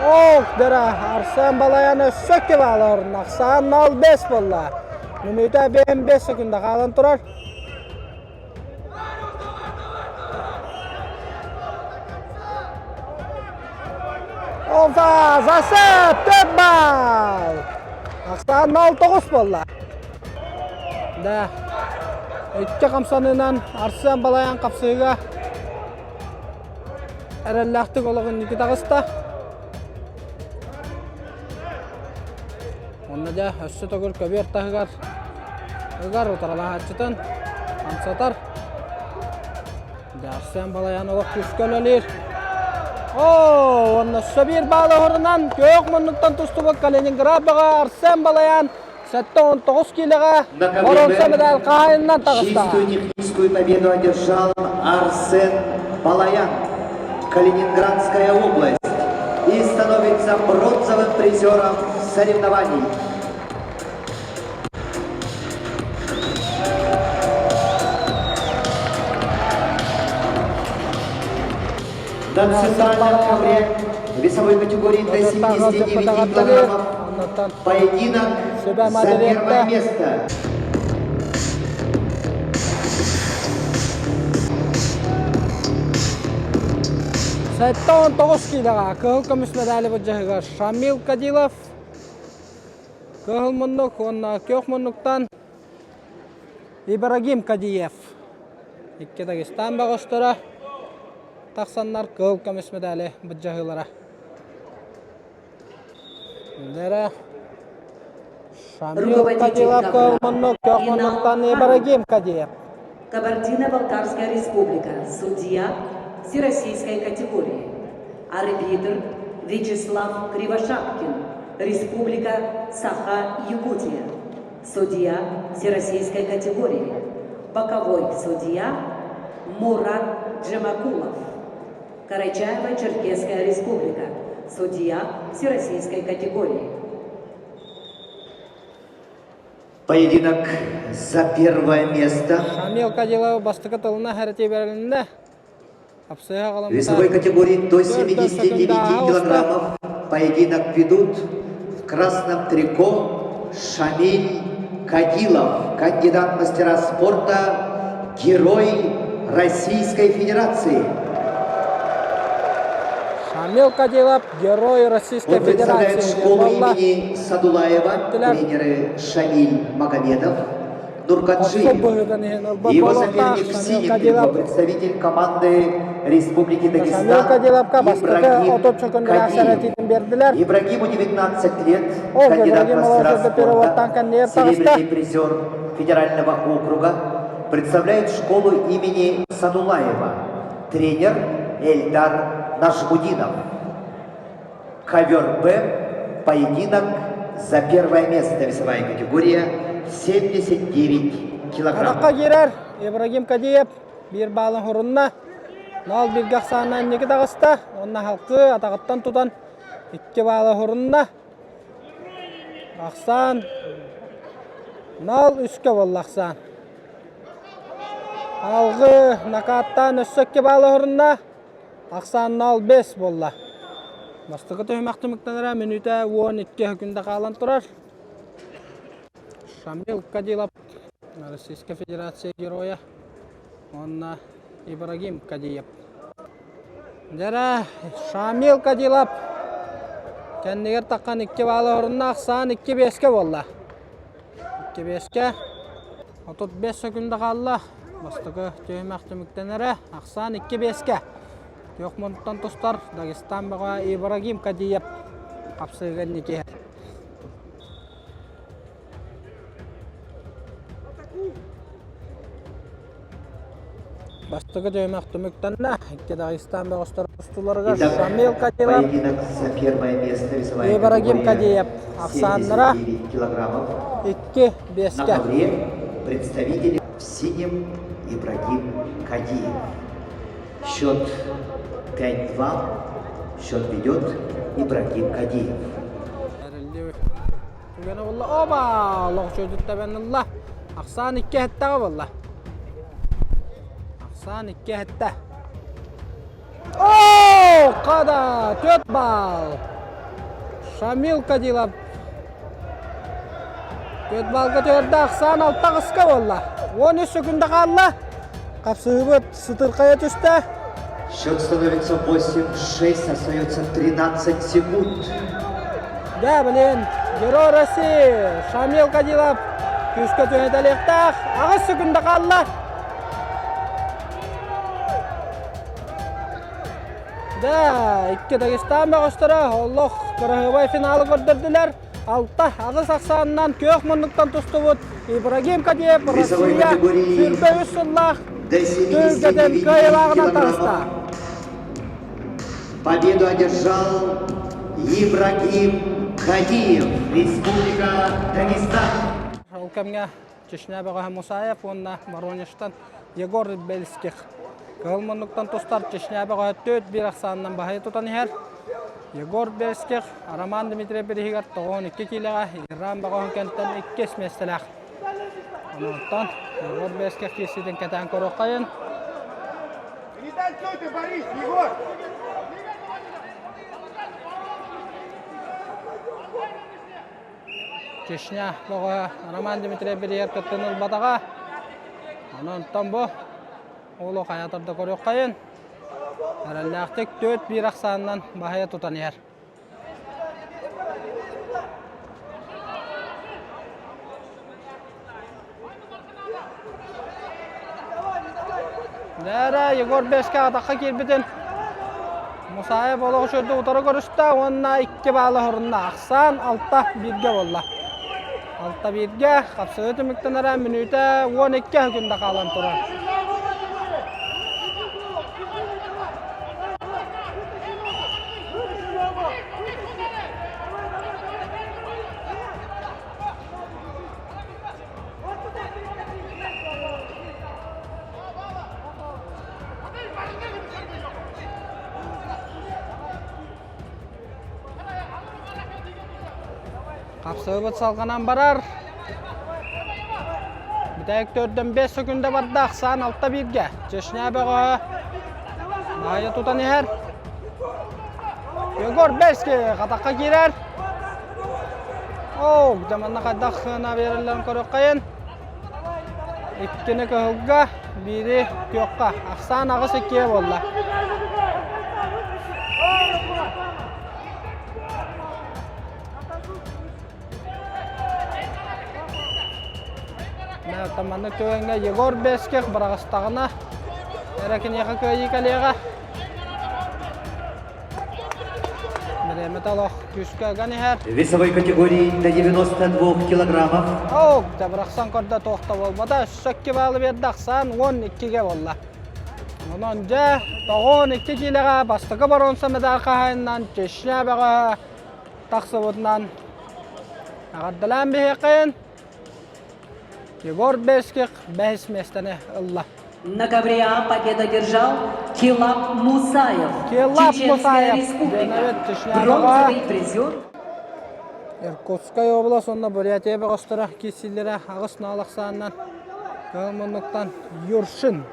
Ох, дара Арсен Балаян өссө икки баал орунна. Ахсаан 0-5 буолла. Мүнүүтэ 5 секунда хаалан турар. Опа, засеп, төрт балл. Ахсаан 0-9 буолла. Да. Икки хамсаныынан Арсен Балаян хапсыыга эрэллээхтик олох инники таҕыста. Онно дьэ өссө төгүл көбүөр таһыгар ыгар утаралаһааччытын хамсатар. Дьэ Арсен Балаян олох күүскэ үлэлиир. Оо, уонна өссө биир баалы оһорунан күөх муннуктан тустубут Калининград бөҕө Арсен Балаян 79 киилэҕэ боруонса медаль хаһаайынынан таҕыста. Чистую техническую победу одержал Арсен Балаян, Калининградская область, и становится бронзовым призером соревнований. На центральном ковре весовой категории до 79 килограммов Поединок за первое место. 79 киилэҕэ кыһыл көмүс медали былдьаһыгар Шамил Кадилов кыһыл муннук уонна күөх муннуктан Ибрагим Кадиев икки Дагестан бөҕөстөрө тахсаннар кыһыл көмүс медали былдьаһыылара. Шамил Руководитель Кадилов ковра Ибрагим Кадиев. Кабардино-Балкарская республика, судья всероссийской категории. Арбитр Вячеслав Кривошапкин, Республика Саха-Якутия, судья всероссийской категории. Боковой судья Мурат Джамакулов. Карачаево-Черкесская республика, судья всероссийской категории. Поединок за первое место. Шамил Кадилов бастакы тылына хәрәти бәрелінде. Весовой категории до 79 килограммов поединок ведут в красном трико Шамиль Кадилов, кандидат мастера спорта, герой Российской Федерации. Шамил Кадилов, герой Российской Он представляет Федерации. школу имени Садулаева, тренеры Шамиль Магомедов, Нуркаджиев. И его соперник в синем трико, представитель команды Республики Дагестан Ибрагим Кадиев. Ибрагиму 19 лет, кандидат в мастера спорта, серебряный призер федерального округа, представляет школу имени Садулаева, тренер Эльдар Нажмудинов. Ковер Б, поединок за первое место весовая категория 79 килограмм. Атакка киирэр Ибрагим Кадиев биир баалын хорунна. Нал бииргэ ахсаанынан инники таҕыста. Уонна халкы атаҕыттан тутан икки баалы хорунна. Ахсаан нал үскэ буолла ахсаан. Алгы накааттаан өссө икки баалы хорунна. Ахсаан нал бес буолла. Бастакы түһүмэх түмүктэнэрэ мүнүүтэ 12 күндэ хаалан турар. Шамил Кадилов, Российская Федерация геройа, уонна Ибрагим Кадиев. Дьэрэ, Шамил Кадилов кэннигэр таххан икки баалы орунна ахсаан икки биэскэ буолла. Икки биэскэ 35 секунда хаалла. Бастакы түһүмэх түмүктэнэрэ ахсаан икки биэскэ. Күөх муннуктан тустар Дагестан бөҕө Ибрагим Кадиев хапсыыга инники Бастакы түһүмэх түмүктэннэ. Икки Дагестан бөҕөстөр тустууларыгар Итак, Шамил Кадилов, поединок за первое место весовая Ибрагим категория Кадиев ахсааннара 79 килограммов. икки На биэскэ. ковре представитель в синем Ибрагим Кадиев. Счет 5-2. Счет ведет Ибрагим Кадиев. Түгэнэ буолла. Оба! Лоҕчойдут тэбэн ылла. Ахсаан икки эһэттэҕэ буолла. Ахсаан икки эһэттэ. О, Када! Төрт балл! Шамил Кадилов Төрт баллга төрдө ахсаан алта аҕыска буолла. 13 секунда хаалла. Хапсыһыбыт сытырхайа түстэ. Счет становится 8-6, остается 13 секунд. Да, блин, Герой России Шамил Кадилов. Күүскэ түһэтэлиэхтээх. Аҕыс секунда хаалла. Да, икки Дагестан бөҕөстөрө олох кыраһыабай финалы көрдөрдүлэр. Алта аҕыс ахсаанынан күөх муннуктан тустубут Ибрагим Кадиев Россия 23 сыллаах түһүлгэтин кыайыылааҕынан таҕыста. Победу одержал Ибрагим Кадиев, Республика Дагестан. Ол кэмҥэ Чечня бөҕөһө Мусаев уонна Воронежтан Егор Бельских кыһыл муннуктан тустар Чечня бөҕөһө 4-1 ахсаанынан баһыйа тутан иһэр. Егор Бельских Роман Дмитриев бириһигэр 92 киилэҕэ Иран бөҕөһүн кэнтэн иккис миэстэлээх. Онтон Егор Бельских киирсиитин кэтээн көрүөххэйин. Не танцуй ты, Борис, Егор! Чечня бөҕө Роман Дмитриев билигэр кыттыны ылбатаҕа. Онон бу уолу хайатар да көрүөххэйин. Эрэллээхтик 4-1 ахсаанынан баһыйа тутан иһэр. Дээрэ Егор Бэскэ атахха киирбитин Мусаев олох үчүгэй утары көрүстэ уонна икки баалы хорунна. Ахсаан алта бииргэ буолла. Алта бииргэ хапсыһыы түмүктэнэрэ мүнүүтэ 12 күндэ хаалан турар. Хапсыһыбыт салҕанан барар. Бүтэһик төрдөн 5 секунда барда, ахсаан алта бииргэ. Чечня бөҕө Маайа тутан иһэр. Егор Бельский хатахха киирэр. Оо, дьэ манна хайдах сыана биэрэллэрин көрүөххэйин. Иккини кыһылга, биири күөххэ. Ахсаан аҕыс иккиэ буолла. Маннык түгэҥҥэ Егор Беских быраҕыстаҕына эрэ киниэхэ кыайыы кэлиэҕэ. Бириэмэтэ олох күүскэ ыган иһэр. Весовой категории до 92 килограммов. Оу, дьэ бырахсан көрдө туох да буолбата. Өссө икки баалы биэрдэ ахсаан 12-ге буолла. Онон дьэ, 92 киилэҕэ бастакы боруонса медаль хаһаайынынан Чечня бөҕө тахсыбытынан эҕэрдэлээн биһиэхин. Егор Бельских бэһис миэстэни ылла. На ковре победу одержал Килап Мусаев, Килап Чеченская Мусаев, Республика, Чечня бронзовый призер. Иркутскай область уонна Бурятия бөҕөстөрө киирсиилэрэ аҕыс наал ахсаанынан кыһыл муннуктан Юршин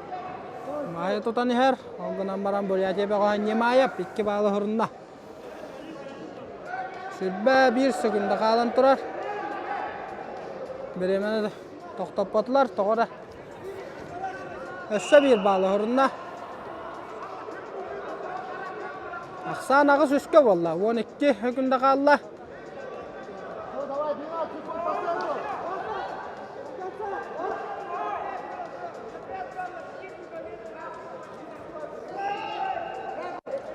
Маайа тутан иһэр. Ол гынан баран Бурятия бөҕөһө Немаев икки баалы уһурунна. Сүүрбэ биир секунда хаалан турар. Бириэмэни тохтоппотулар, тоҕо эрэ. Өссө биир баал уһурунна. Ахсаан аҕыс үскэ буолла. 12 секунда хаалла.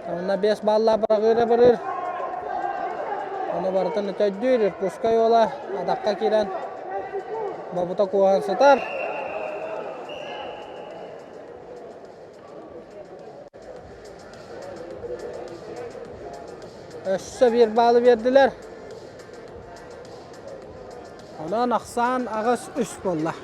Онно биэс баллаах быраҕыыра барыыр. Ону барытын өтөйдүүр Иркутскай уола атахха киирэн бобута куоһан сытар. Өссө биир баалы биэрдилэр. Онон ахсаан аҕыс үс буолла.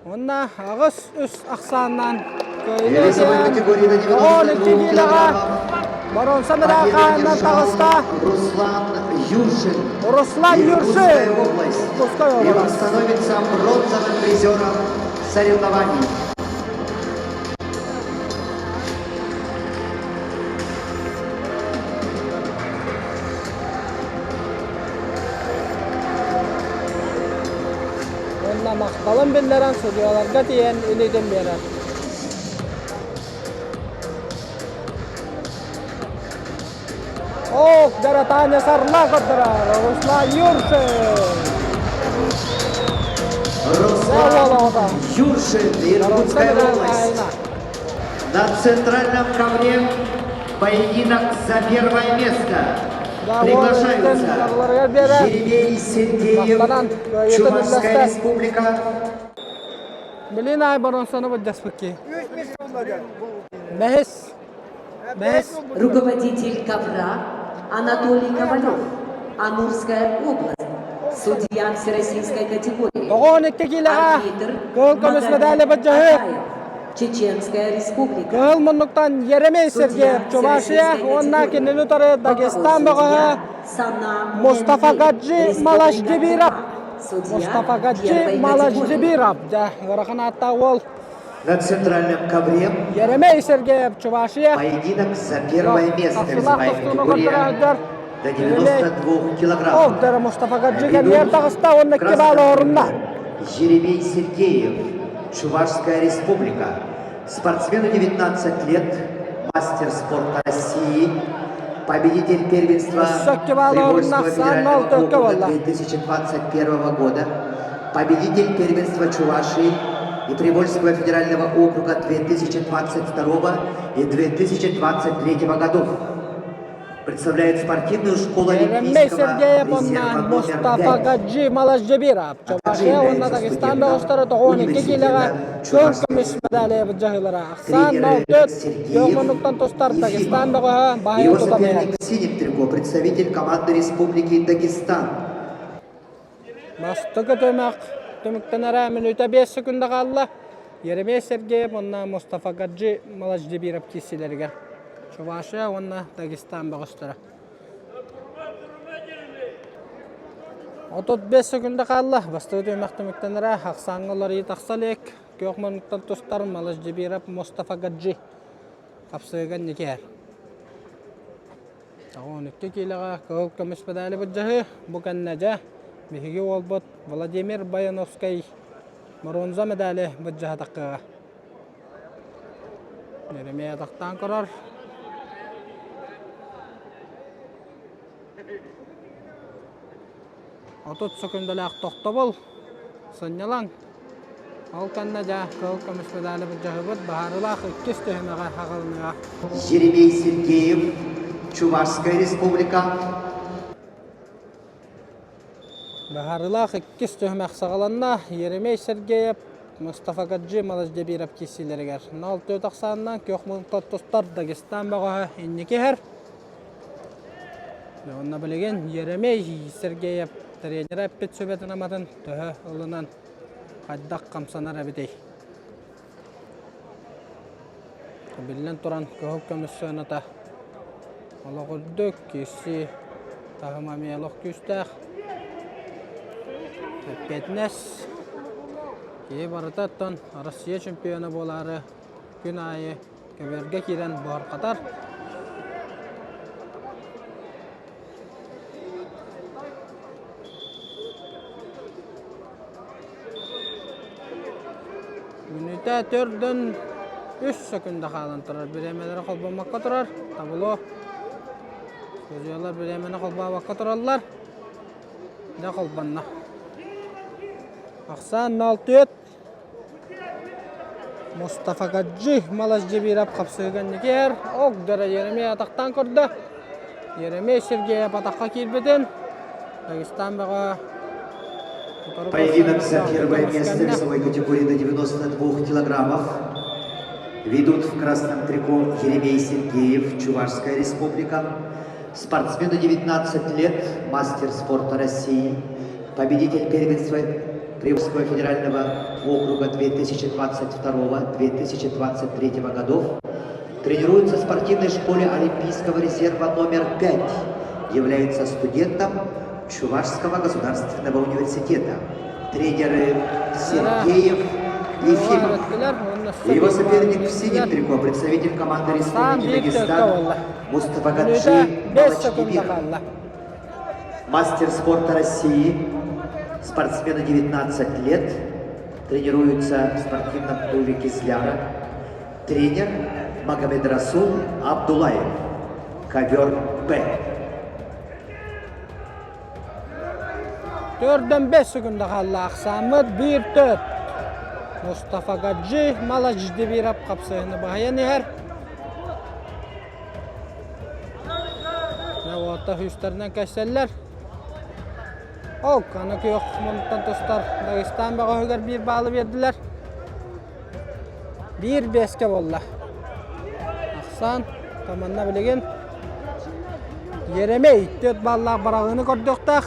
Уонна аҕыс үс ахсааннаан Весовой категории на 92 килограммов боруонса медаль хаһаайынынан таҕыста Руслан Юршин. Руслан Юршин область. Иркутская И он область. становится бронзовым призером соревнований. Уонна махталын биллэрэн судьуйаларга тиийэн илиитин биэрэр. Ох, Таня Сарла көрдөрөр, Руслан Юршин! Руслан Юршин, Иркутская область. На центральном ковре поединок за первое место. Приглашаются Еремей Сергеев, Чувашская республика. Блин, ай баронсаны баддаспыкки. Бэһис. Бэһис. Руководитель ковра Анатолий Ковалев, Амурская область, судья всероссийской категории. 92 килоға Арбитр кыһыл көмүс Магомед медали баддьаһы. Агаев, Чеченская республика. Кыһыл муннуктан Еремей Сергеев Чувашия уонна кинини утары Дагестан бөҕөһө Мустафа Гаджи Малашдибиров. Мустафа Гаджи Малашдибиров. Дьэ, ыарахан ааттаах уол. На центральном ковре Еремей Сергеев Чувашия. поединок за первое место весовая категория до 92 килограммов. Ол Мустафа Гаджи кэмиэр таҕыста уонна икки орунна. Еремей Сергеев, Чувашская республика. Спортсмену 19 лет, мастер спорта России, победитель первенства Привольского федерального округа 2021 года, победитель первенства Чувашии и Привольского федерального округа 2022 и 2023 годов. Представляет спортивную школу Еремей Олимпийского Сергеев резерва онна номер Мустафа 5. Гаджи Малашжабиров. Чувашия уонна Дагестан бөҕөстөрө 92 киилэҕэ көҥ көмүс медали быдьаһыылара. Ахсаан Тренеры 04 Сергеев муннуктан тустар Дагестан Ефимов. бөҕөһө баһыйа Его тутан иһэр. соперник в синем трико, представитель команды Республики Дагестан. Бастакы түмэх түмүктэнэрэ мүнүүтэ 5 секунда хаалла. Еремей Сергеев уонна Мустафа Гаджи Малаждибиров киирсиилэригэр Чувашия уонна Дагестан бөҕөстөрө. 35 секунда хаалла. Бастакы түмэх түмүктэнэрэ ахсааҥҥа уларыйыы тахса илик. Күөх муннуктан тустар Малаждибиров Мустафа Гаджи хапсыыга инники 12 киилэҕэ кыһыл көмүс медали былдьаһыы. Бу кэннэ дьэ биһиги уолбут Владимир Баяновскай боруонза медали былдьаһатаххыаҕа. Еремей атахтаан көрөр. 30 секундалаах тохтобул, сынньалаҥ. Ол кэннэ дьэ кыһыл көмүс медали былдьаһыбыт баһаарылаах иккис түһүмэҕэ аҕылыныаҕа. Еремей Сергеев, Чувашская республика. Баһаарылаах иккис түһүмэх саҕаланна. Еремей Сергеев, Мустафа Гаджи Малаждебиров киирсиилэригэр 0-4 ахсаанынан күөх муҥтан тустар Дагестан бөҕөһө инники иһэр. Онно билигин Еремей Сергеев тренерэ эппит сүбэтин-аматын төһө ылынан хайдах хамсанар эбитий? Биллэн туран, кыһыл көмүс сыаната олох үрдүк, киирсии таһыма эмиэ олох күүстээх. Эппиэтинэс киһи барыта оттон Россия чемпиона буолаары күн аайы көбүөргэ киирэн буһар-хатар. Мүнүүтэ төрдөн үс секунда хаалан турар. Бириэмэлэрэ холбоммокко турар. Табло. Судьуйалар бириэмэни холбообокко тураллар. Дьэ холбонно. Ахсаан 0-4. Мустафа Гаджи Малашджибиров хапсыһыган никиэр Огдора Еремей атахтаан көрдө. Еремей Сергеев атахха киирбитин Дагестан бөҕө Поединок за первое место весовой категории до 92 килограммов ведут в красном трико Еремей Сергеев, Чувашская республика. Спортсмену 19 лет, мастер спорта России, победитель первенства Приволжского федерального округа 2022-2023 годов, тренируется в спортивной школе Олимпийского резерва номер 5, является студентом Чувашского государственного университета. Тренеры Сергеев Ефимов. Его соперник в синем трико, представитель команды Республики Дагестан Мустафа Гаджи Малачкибир. Мастер спорта России, спортсмену 19 лет, тренируется в спортивном клубе Кизляра. Тренер Магомед Расул Абдулаев. Ковер Б. Төрдөн 5 секунда хаалла ахсааммыт 1-4. Мустафа Гаджи Малаждибиров хапсыһыны баһыйан иһэр. Уота хүстэринэн кэсэллэр. Ол аны күөх муннуктан тустар Дагестан бөҕөһүгэр биир баалы биэрдилэр. Биир биэскэ буолла. Ахсаан команда билигин Еремей 4 баллаах бараҕыны көрдөхтөөх.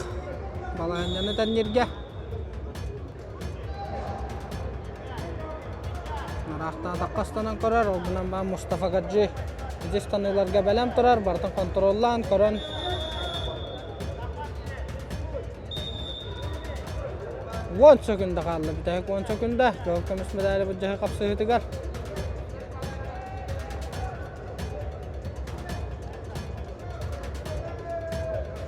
Балаһынньаны тэнниргэ. Ыраахтаатахха ыстанан көрөр, ол гынан баан Мустафа Гаджи ити ыстаныыларга бэлэм турар, барытын хонтуруоллаан көрөн Уон сөкүндэ хаалла, бүтэһик уон сөкүндэ. Кыһыл көмүс медали былдьаһыы хапсыһыытыгар.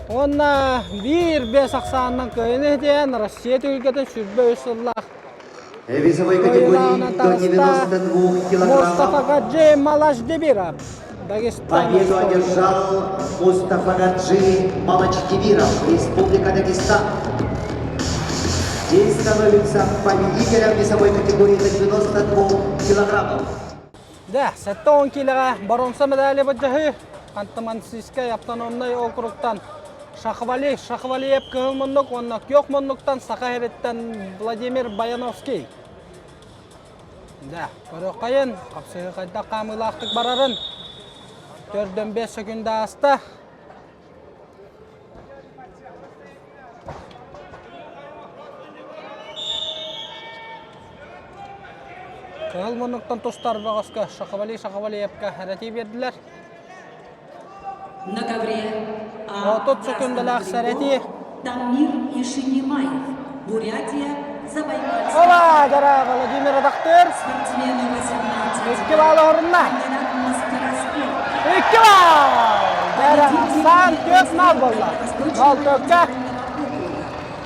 Уонна биир бэс ахсаанынан кыайыны иһитиэн Россия түһүлгэтин 23 сыллаах Весовой категории до 92 килограммов Мустафа Гаджи Малашдебиров Дагестан. Победу одержал Мустафа Гаджи Малачдебиров, Республика Дагестан. Здесь становится победителем весовой категории до 92 килограммов. Да, 70 килоға боруонса медали былдьаһыы Ханты-Мансийскай автономнай округтан Шахвали Шахвалиев кыһыл муннук уонна күөх муннуктан Саха сириттэн Владимир Баяновский. Да, көрүөххэйин, хапсыһыы хайдах хаамыылаахтык барарын. Төрдөн 5 секунда ааста. Кыһыл муннуктан тустар бөҕөскө Шахвали Шахвалиевка эрэтии биэрдилэр. На ковре А 30 секундалаах сэрэтии. Тамир Ишинимаев, Бурятия, Забайкальская. Ола, дара Владимир Адахтыр. Спортсмену 18 Икки балл орунна. Кандидат мастера спорта. Икки балл! Дара Сан түөрт нал буолла. Нол төккө.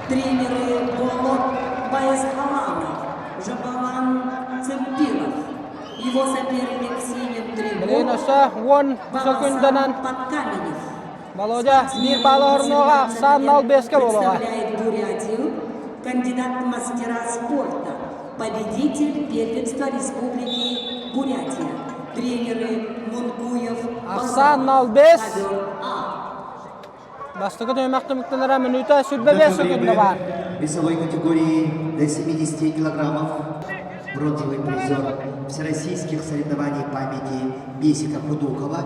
Тренеры Болот Байсхаланов, Жабалан Цымпилов. Его соперник в синем Билигин трико өссө уон секунданан Баласан Подкаменев. Володя биир балл орнуоҕа Сан нал бэскэ буолуоҕа. Представляет Бурятию кандидат в мастера спорта, победитель первенства Республики Бурятия. Тренеры Мункуев, Ахсаан нал бэс. Ковер А. Бастакы түһүмэх түмүктэнэрэ мүнүүтэ 25 секунда баар. Весовой категории до 70 килограммов бронзовый призер всероссийских соревнований памяти Бесика Худукова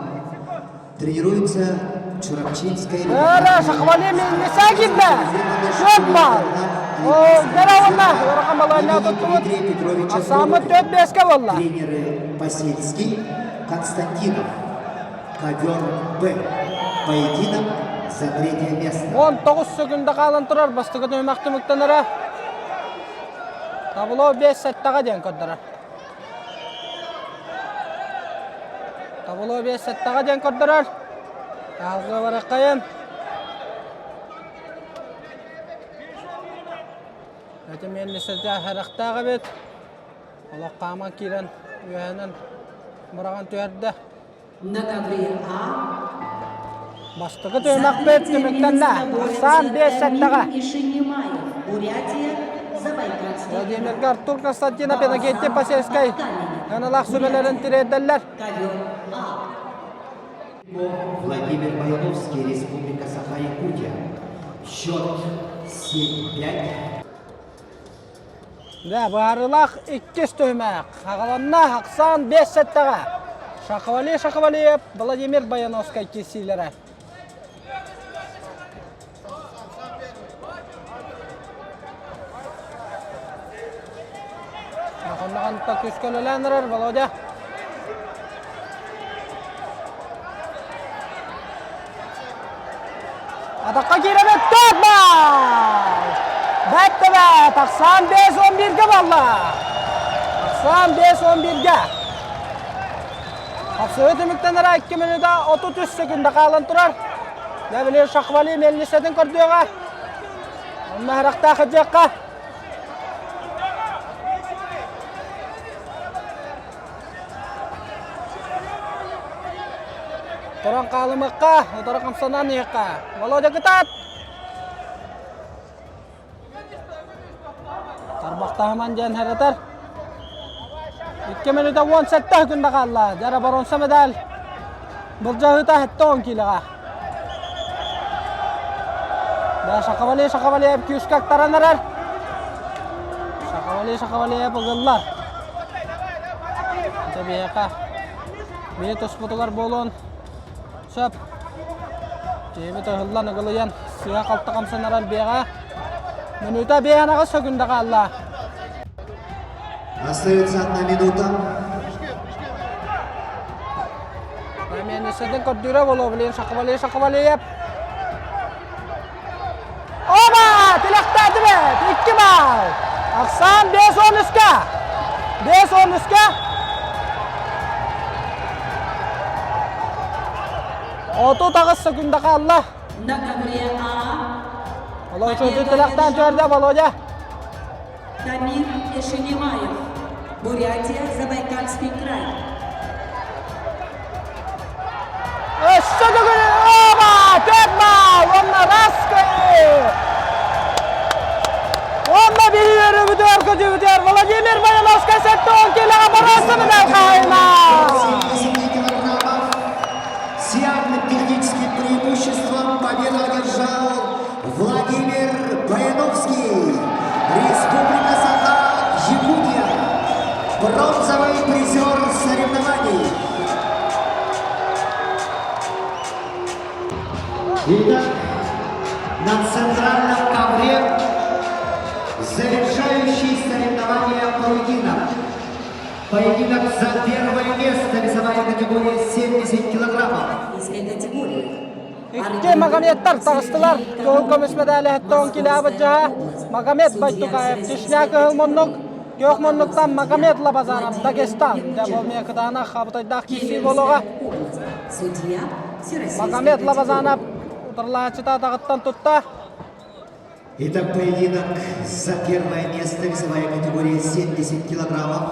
тренируется в Чурапчинской Ара, Шахвали мельница киирдэ! Түөрт баал! Оо, дьэ уонна ыарахан балаһыанньаҕа туттубут. Дмитрия Петровича Ахсааммыт түөрт биэскэ буолла. Тренеры Посельский, Константинов. Ковер Б. Поединок за третье место. 19 секунда хаалан турар бастакы түһүмэх түмүктэнэрэ. Табло 5 сэттэҕэ диэн көрдөрөр. Табло 5 сэттэҕэ диэн көрдөрөр. Таалга бараххайын. Эти миэллисэтэ харахтаах эбит. Олох хааман киирэн үөһэнэн быраҕан түһэрдэ. На ковре А Бастакы түһүмэхпит түмүктэннэ. Ахсаан биэс сэттэҕэ. Ишинимаев, Бурятия, Забайкальский. Владимирга Артур Константинов, Иннокентий Посельскай ыналаах сүбэлэрин тириэрдэллэр. Ковер А. Владимир Баяновский, Республика Саха-Якутия. Счет 7-5. Дьэ, быһаарыылаах иккис түһүмэх. Аҕаланна Ахсаан биэс сэттэҕэ. Шахвали Шахвалиев, Владимир Баяновскай киирсиилэрэ. Хонноҕонто күүскэ үлэлээн эрэр Володя. Атахха киирэн өттөөт баал! Бэт да бэт! Ахсаан 5-11-ге буолла! Ахсаан 5-11-ге! Хапсыһыы түмүктэнэрэ 2 минута 33 секунда хаалан турар. Дьэ били Шахвали мельницатын көрдүөҕэ. Онно харахтаах ыдьыахха. Туран хаалымыахха, утары хамсанан иһиэххэ. Володя кытаат! Атахтаһыман диэн хэрэтэр. 2 минута 17 күндэ хаалла. Дьара боронса медаль. Былдьаһыыта 70 киилэҕэ. Да, Шахавали Шахавалиев күүскэ актаран эрэр. Шахавали Шахавалиев ыгыллар. Дьэ биһиэхэ бии туспутугар буолуон сөп. Киһибит ыһыллан ыгылыйан сыыһа-халты хамсанар биэҕэ. Мүнүүтэ биэһэн аҕыс сөкүндэ хаалла. Остается одна минута. Миэнисэтин көрдүүрэ боло билин Шахвали Шахвалиев. Оба! Тилэхтээтибит! Икки баал! Ахсаан 5-13-ка! 5-13-ка! 38 секунда хаалла. На ковре А. Володя тилэхтээн түөрдэ Володя. Тамир Эшенемаев, Бурятия, Забайкальский край. Өссө төгүл оба! Төрт баал! Уонна Раскай! Уонна биһиги бүтүөр көтүбүтүөр Владимир Баяновскай 70 килоҕа боруоста медаль хаһайына! 70 килограммов с явным техническим преимуществом победу одержал Владимир Баяновский, Республика Саха, Якутия, бронзовый призер соревнований. Итак, на центральном ковре завершающий соревнования поединок. Поединок за первое место весовая категория 70 килограммов. категории. Икки Магомедтар таҕыстылар. Кыһыл көмүс мэдээлэһиттэн килээбит дьаһа Магомед Байтукаев Чечня кыһыл муннук, күөх муннуктан Магомед Лабазанов Дагестан. Дьэ бу эмиэ кытаанах хабытайдаах киирсии буолуоҕа. Магомед Лабазанов утарылааччыта атаҕыттан тутта. Итак, поединок за первое место весовая категория 70 килограммов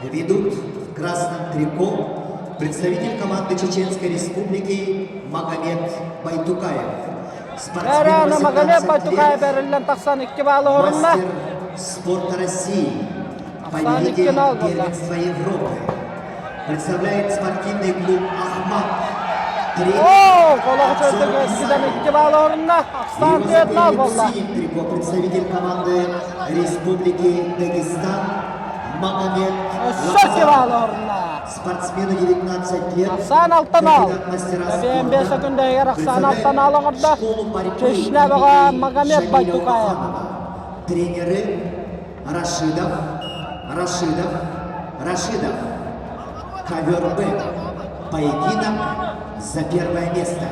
ведут в красном трико представитель команды Чеченской Республики Магомед Байтукаев. Спортсмен Магомед 18 Байтукаев лет, эриллэн тахсан икки баалы орунна. мастер спорта России, Ахсан победитель икки нал буолла. первенства Европы. Представляет спортивный клуб «Ахмат». Оо, колоҕу чөлтөк өскүдэн икки баалы орунна. Ахсан Его түөрт нал соперник в буолла. синем трико представитель команды Республики Дагестан Магомед Өссө икки баалы Лабазанов. орунна. Спортсмену 19 лет, Ахсан алтан ал. кандидат мастера Тэбиэн спорта, 5 секунда Ахсан представляет алтан ал оҥордо. школу борьбы Чечня бөҕө имени Магомед Шамиля Байтукаев. Умаханова. Тренеры Рашидов, Рашидов, Рашидов. Ковер Б. Поединок за первое место.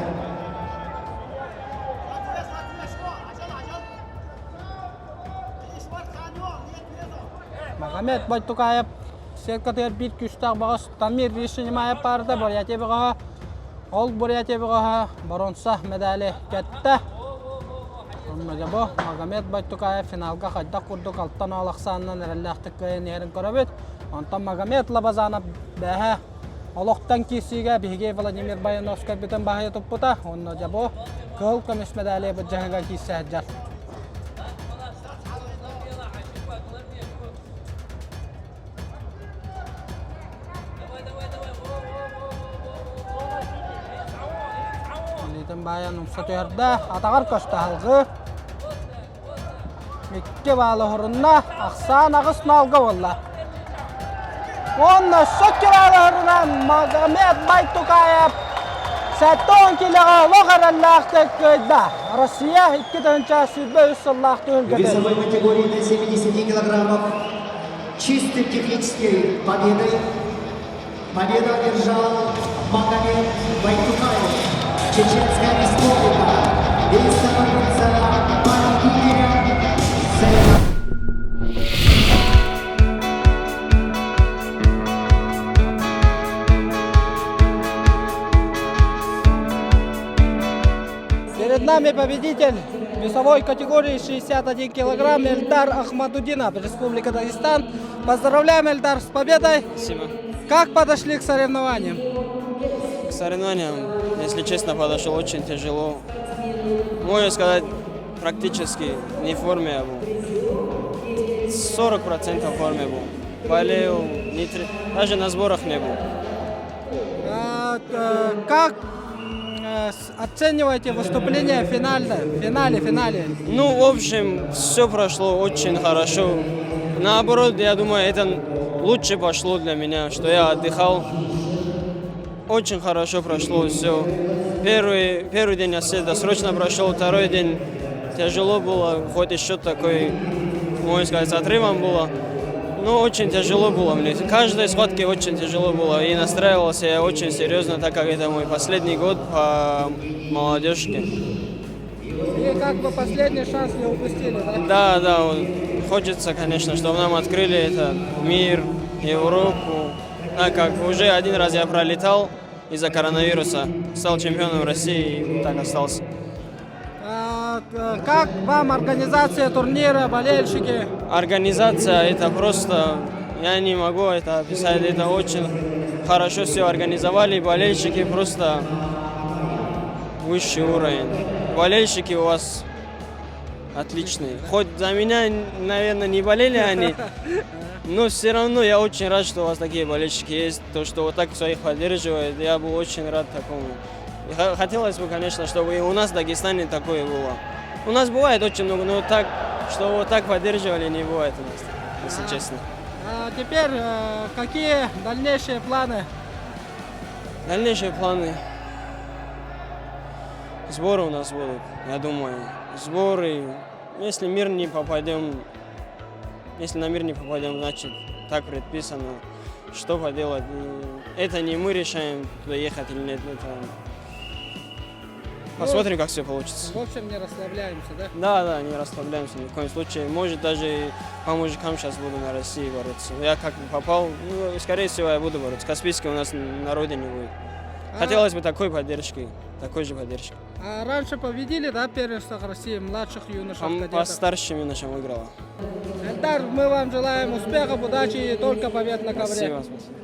Магомед Байтукаев сеткатыгар биир күүстээх бөҕөс Тамир Ришинимаев баарда Бурятия бөҕөһө ол Бурятия бөҕөһө боруонса медали кэттэ. Онно дьэ бу Магомед Байтукаев финалга хайдах курдук алтан оол ахсаанынан эрэллээхтик кыайан иһэрин көрөбүт. Онтон Магомед Лабазанов бэһэ олохтон киирсиигэ биһиги Владимир Баяновскай бүтүн баһыйа туппута. Онно дьэ бу кыһыл көмүс медали былдьаһыга киирсэ сылдьар. Илиитин баайан умса түһэрдэ, атаҕар көстө аһылгы. Икки баалы оһорунна, ахсаан аҕыс ноолго буолла. Уонна өссө икки баалы оһорунан Магомед Байтукаев 70 килоҕа олох эрэллээхтик кыайда. Россия 2023 сыллаах түһүлгэтин. Весовой категории до 70 килограммов чистой технической победой победу одержал Магомед Байтукаев, Чеченская Республика. И становится победителем соревнований. Перед нами победитель весовой категории 61 килограмм Эльдар Ахмадудинов, Республика Дагестан. Поздравляем, Эльдар, с победой. Спасибо. Как подошли к соревнованиям? К соревнованиям, если честно, подошел очень тяжело. Можно сказать, практически не в форме я был. 40% в форме был. Болел, не, даже на сборах не был. А, как оцениваете выступление в финале, финале, финале? Ну, в общем, все прошло очень хорошо. Наоборот, я думаю, это лучше пошло для меня, что я отдыхал. Очень хорошо прошло все. Первый, первый день я все досрочно прошел, второй день тяжело было, хоть еще такой, можно сказать, с отрывом было. Ну, очень тяжело было мне. Каждой схватке очень тяжело было. И настраивался я очень серьезно, так как это мой последний год по молодежке. И как бы последний шанс не упустили, да? Да, да. Хочется, конечно, чтобы нам открыли этот мир, Европу. Так как уже один раз я пролетал из-за коронавируса, стал чемпионом России и так остался. А, как вам организация турнира, болельщики? Организация это просто, я не могу это описать, это очень хорошо все организовали, болельщики просто высший уровень. Болельщики у вас отличные. Хоть за меня, наверное, не болели они, но все равно я очень рад, что у вас такие болельщики есть, то, что вот так своих поддерживают. Я был очень рад такому. И хотелось бы, конечно, чтобы и у нас в Дагестане такое было. У нас бывает очень много, но так, что вот так поддерживали, не бывает у нас, если честно. А теперь э, какие дальнейшие планы? Дальнейшие планы. Сборы у нас будут, я думаю. Сборы. Если мир не попадем, если на мир не попадем, значит так предписано. Что поделать? Это не мы решаем, туда ехать или нет. Это... Посмотрим, как все получится. В общем, не расслабляемся, да? Да, да, не расслабляемся ни в коем случае. Может, даже по мужикам сейчас буду на России бороться. Я как бы попал, ну, скорее всего, я буду бороться. Каспийский у нас на родине будет. А... Хотелось бы такой поддержки, такой же поддержки. А раньше победили, да, первенство России младших юношей? По, по старшим юношам выиграла. Эльдар, мы вам желаем успехов, удачи и только побед на ковре. Спасибо, спасибо.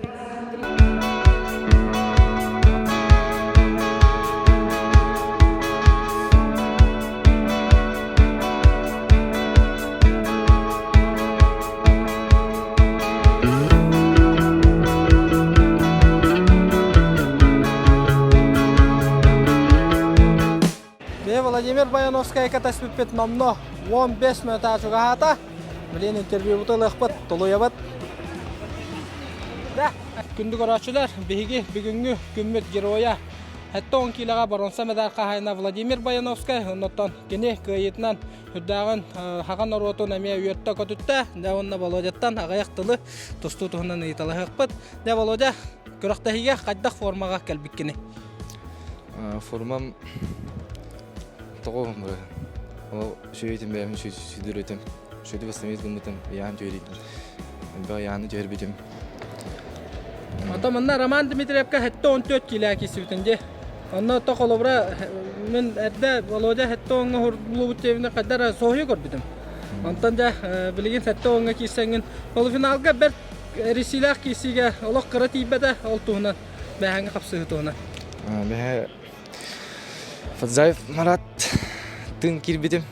Бе Владимир Баяновскай катаспиппит номно 15 мүнөтэ чугаһаата. Билин интервьюбуту ылыахпыт, тулуйабыт. Да, күндү көрөөччүлэр, биһиги бүгүҥҥү күммүт геройа 70 киилэҕэ боруонса медаль хаһаайына Владимир Баяновскай, оннуттан кини кыайыытынан үрдээҕин хаҕа норуотун эмиэ үөртэ көтүттэ. Дьэ уонна Володяттан аҕыйах тылы тустуу туһунан ыйыталаһыахпыт. Дьэ, Володя, күрэхтэһиигэ хайдах формаҕа кэлбиккиний? Формам тоҕо бары ол үчүгэйтин бэйэм сүдүрүтүм сүдү бастамыт гыммытым ыйаан түһэритим элбэх ыйааны түһэрбитим Ото манна Роман Дмитриевка 74 киилэ киирсибитин дии. Онно то холобура мин эрдэ Володя 70-ҥа хурдулубут диэбинэ хайда эрэ соһуйа көрбүтүм. Онтон дьэ билигин 70-ҥа киирсэҥҥин полуфиналга бэрт эрисиилээх киирсиигэ олох кыра тиийбэтэ ол туһунан бэһээҥҥи хапсыһыы туһунан. Бэһэ Фадзаев Марат тын киирбитим.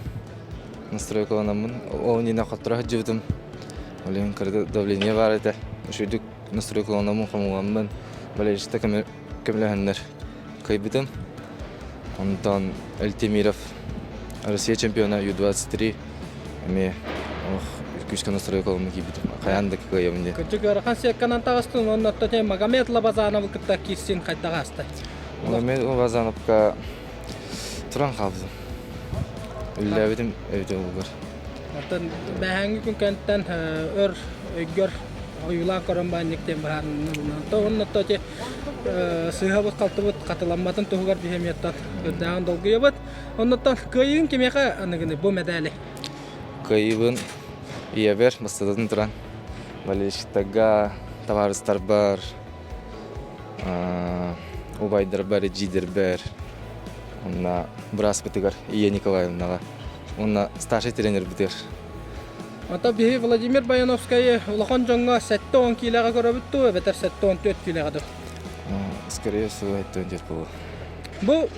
Настройкаланаммын. Ол иннинэ хотторо сылдьыбытым. Ол иһин кыра давление баар этэ. Үчүгдүк настройкаланаммын, хомулламмын, болельщикта көмөлөһөннөр кыайбытым. Онтон Эльтемиров Россия чемпиона Ю-23 эмиэ ох күүскэ настройкаламмын киирбитим. Хайаан да кыайабын диэн. Кырдьык ыарахан сетканан таҕыстын уонна оттон Магомед Лабазановы кытта киирсин хайдах ааста? Магомед Лабазановка туран хаалбытым. Үллээбитим эбитэ буолугар. Оттон бэһээҥҥи күн кэнниттэн өр өйгөр ойуулаан көрөн баанньык диэн быһаарынна. Уонна то ити сыыһабыт-халтыбыт хатыламматын туһугар биһэмиэттэн үрдээҕин долгуйабыт. Оннуттан кыайыыҥ кимиэхэ аныгыный бу медали? Кыайыыбын ийэбэр бастатан туран болельщиктарга, табаарыстарбар, убайдарбар, эдьиийдэрбэр, уонна бырааспытыгар Ия Николаевнаҕа уонна старшай тренербитигэр. Ото биһи Владимир Баяновскайы улахан дьоҥҥо 70 киилэҕэ көрөбүт дуу, эбэтэр 74 киилэҕэ дуу? Скорее всего, 74 буолуо. Бу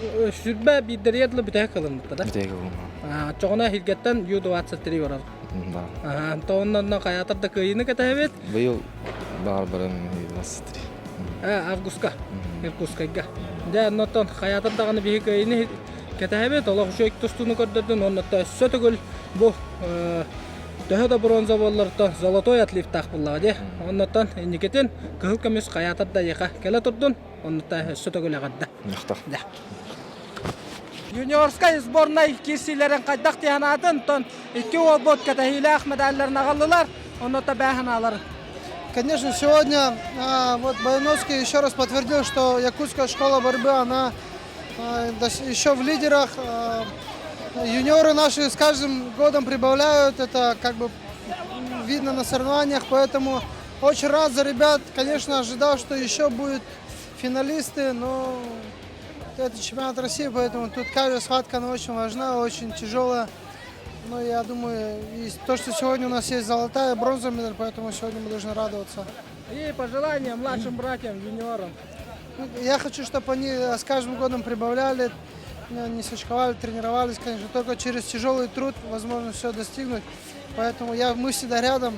сүрбэ биирдэригэр дылы бүтэһик ылыммыта да? Бүтэһик ылыммыта. Оччоҕуна эһиилгэттэн Ю-23 барар. Да. Онтон хайаатар да кыайыыны кэтэһэбит. Быйыл баҕар баран Ю-23. Августка, Иркутскайга. Дьэ, оннуттан хайаатар даҕаны биһи кыайыыны кэтэһэбит. Олох үчүгэй тустууну көрдөрдүн. Оннуттан өссө төгүл бу төһө да бронза буоллартан золотой отливтаах буоллаҕа дии. Оннуттан инникитин кыһыл көмүс хайаатар да эйиэхэ кэлэ турдун. Оннуттан өссө төгүл эҕэрдэ. Махтал. Юниорскай сборнай киирсиилэрин хайдах тиһанаатын, онтон икки уолбут кэтэһиилээх медалларын аҕаллылар, онно бээханааларын. Конечно, сегодня вот Баяновский еще раз подтвердил, что якутская школа борьбы, она еще в лидерах. Юниоры наши с каждым годом прибавляют, это как бы видно на соревнованиях, поэтому очень рад за ребят. Конечно, ожидал, что еще будут финалисты, но это чемпионат России, поэтому тут каждая схватка, она очень важна, очень тяжелая. Но я думаю, и то, что сегодня у нас есть золотая, бронзовая медаль, поэтому сегодня мы должны радоваться. И пожелания младшим братьям, юниорам. Ну, я хочу, чтобы они с каждым годом прибавляли, не сачковали, тренировались, конечно. Только через тяжелый труд возможно все достигнуть. Поэтому мы всегда рядом.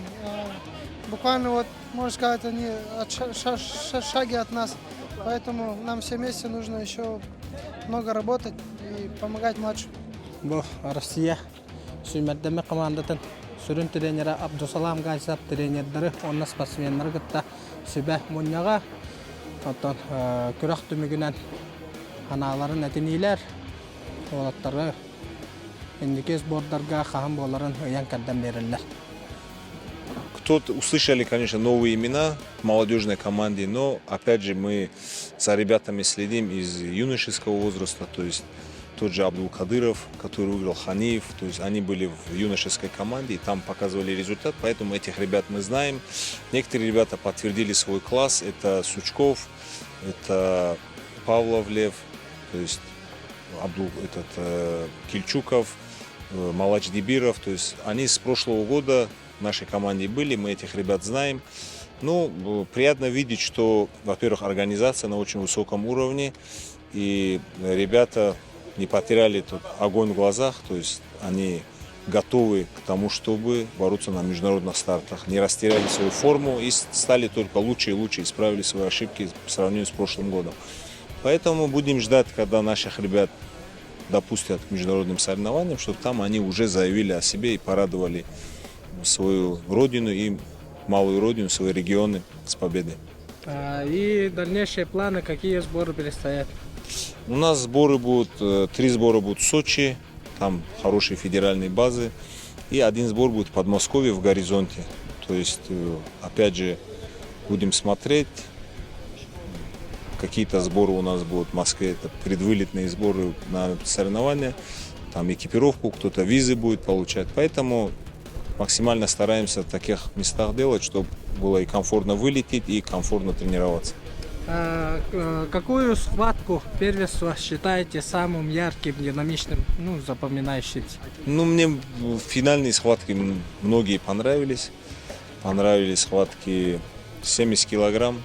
Буквально вот, можно сказать, они от шаги от нас. Поэтому нам все вместе нужно еще много работать и помогать младшим. Бу Россия сүүмэрдэммит хамаандатын сүрүн тренерэ Абдусалам Гайсап тренердары уонна спортсменнары кытта сүбэ мунньаҕа оттон күрэх түмүгүнэн санааларын этиниилэр уолаттары инники сбордарга хаһан буоларын ыйан-кэрдэн биэрэллэр. Кто-то услышали, конечно, новые имена в молодежной команде, но опять же мы за ребятами следим из юношеского возраста, то есть тот же Абдул Кадыров, который выиграл Ханиев, то есть они были в юношеской команде и там показывали результат, поэтому этих ребят мы знаем. Некоторые ребята подтвердили свой класс, это Сучков, это Павлов Лев, то есть Абдул, этот, Кильчуков, Малач Дибиров, то есть они с прошлого года в нашей команде были, мы этих ребят знаем. Ну, приятно видеть, что, во-первых, организация на очень высоком уровне, и ребята не потеряли тут огонь в глазах, то есть они готовы к тому, чтобы бороться на международных стартах, не растеряли свою форму и стали только лучше и лучше, исправили свои ошибки по сравнению с прошлым годом. Поэтому будем ждать, когда наших ребят допустят к международным соревнованиям, чтобы там они уже заявили о себе и порадовали свою родину и малую родину, свои регионы с победой. И дальнейшие планы, какие сборы предстоят? У нас сборы будут, три сбора будут в Сочи, там хорошие федеральные базы, и один сбор будет в Подмосковье в горизонте. То есть, опять же, будем смотреть. Какие-то сборы у нас будут в Москве, это предвылетные сборы на соревнования, там экипировку, кто-то визы будет получать. Поэтому максимально стараемся в таких местах делать, чтобы было и комфортно вылететь, и комфортно тренироваться. Какую схватку первенства считаете самым ярким, динамичным, ну, запоминающимся? Ну, мне финальные схватки многие понравились. Понравились схватки 70 килограмм,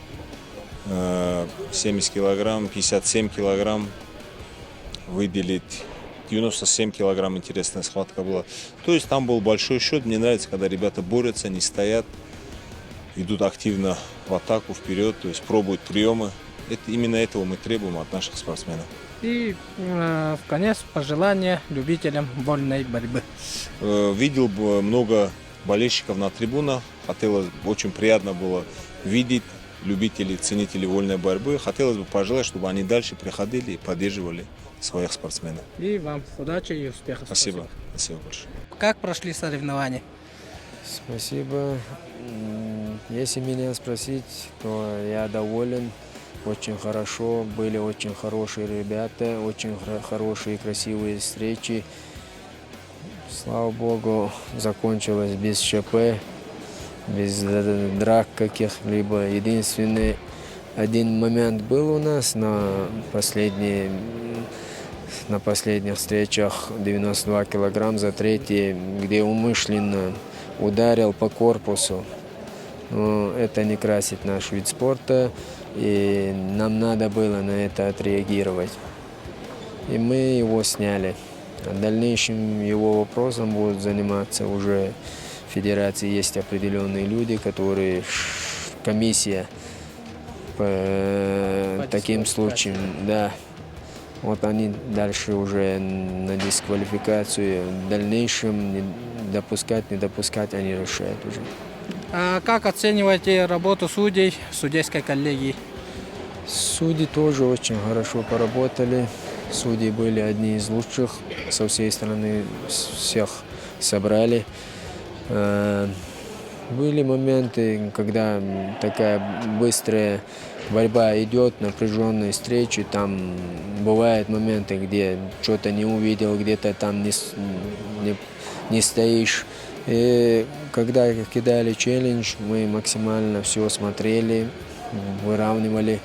70 килограмм, 57 килограмм выделить. 97 килограмм интересная схватка была. То есть там был большой счет. Мне нравится, когда ребята борются, не стоят, идут активно в атаку, вперед, то есть пробуют приемы. Это, именно этого мы требуем от наших спортсменов. И в конец пожелания любителям вольной борьбы. Видел много болельщиков на трибунах. Хотелось, очень приятно было видеть любителей, ценителей вольной борьбы. Хотелось бы пожелать, чтобы они дальше приходили и поддерживали своих спортсменов. И вам удачи и успехов. Спасибо. Спасибо большое. Как прошли соревнования? Спасибо. Если меня спросить, то я доволен. Очень хорошо. Были очень хорошие ребята, очень хорошие красивые встречи. Слава богу, закончилось без ЧП, без драк каких-либо. Единственный один момент был у нас на последних встречах 92 килограмм за третий, где умышленно ударил по корпусу. Но это не красит наш вид спорта, и нам надо было на это отреагировать. И мы его сняли. А дальнейшим его вопросом будут заниматься уже в федерации есть определенные люди, которые комиссия по, по таким случаям, да, вот они дальше уже на дисквалификацию, в дальнейшем не допускать, не допускать, они решают уже. А как оцениваете работу судей судейской коллегии? Судьи тоже очень хорошо поработали. Судьи были одни из лучших. Со всей страны всех собрали. Э, были моменты, когда такая быстрая борьба идет, напряженные встречи, там бывают моменты, где что-то не увидел, где-то там не, не, не стоишь. И когда кидали челлендж, мы максимально все смотрели, выравнивали.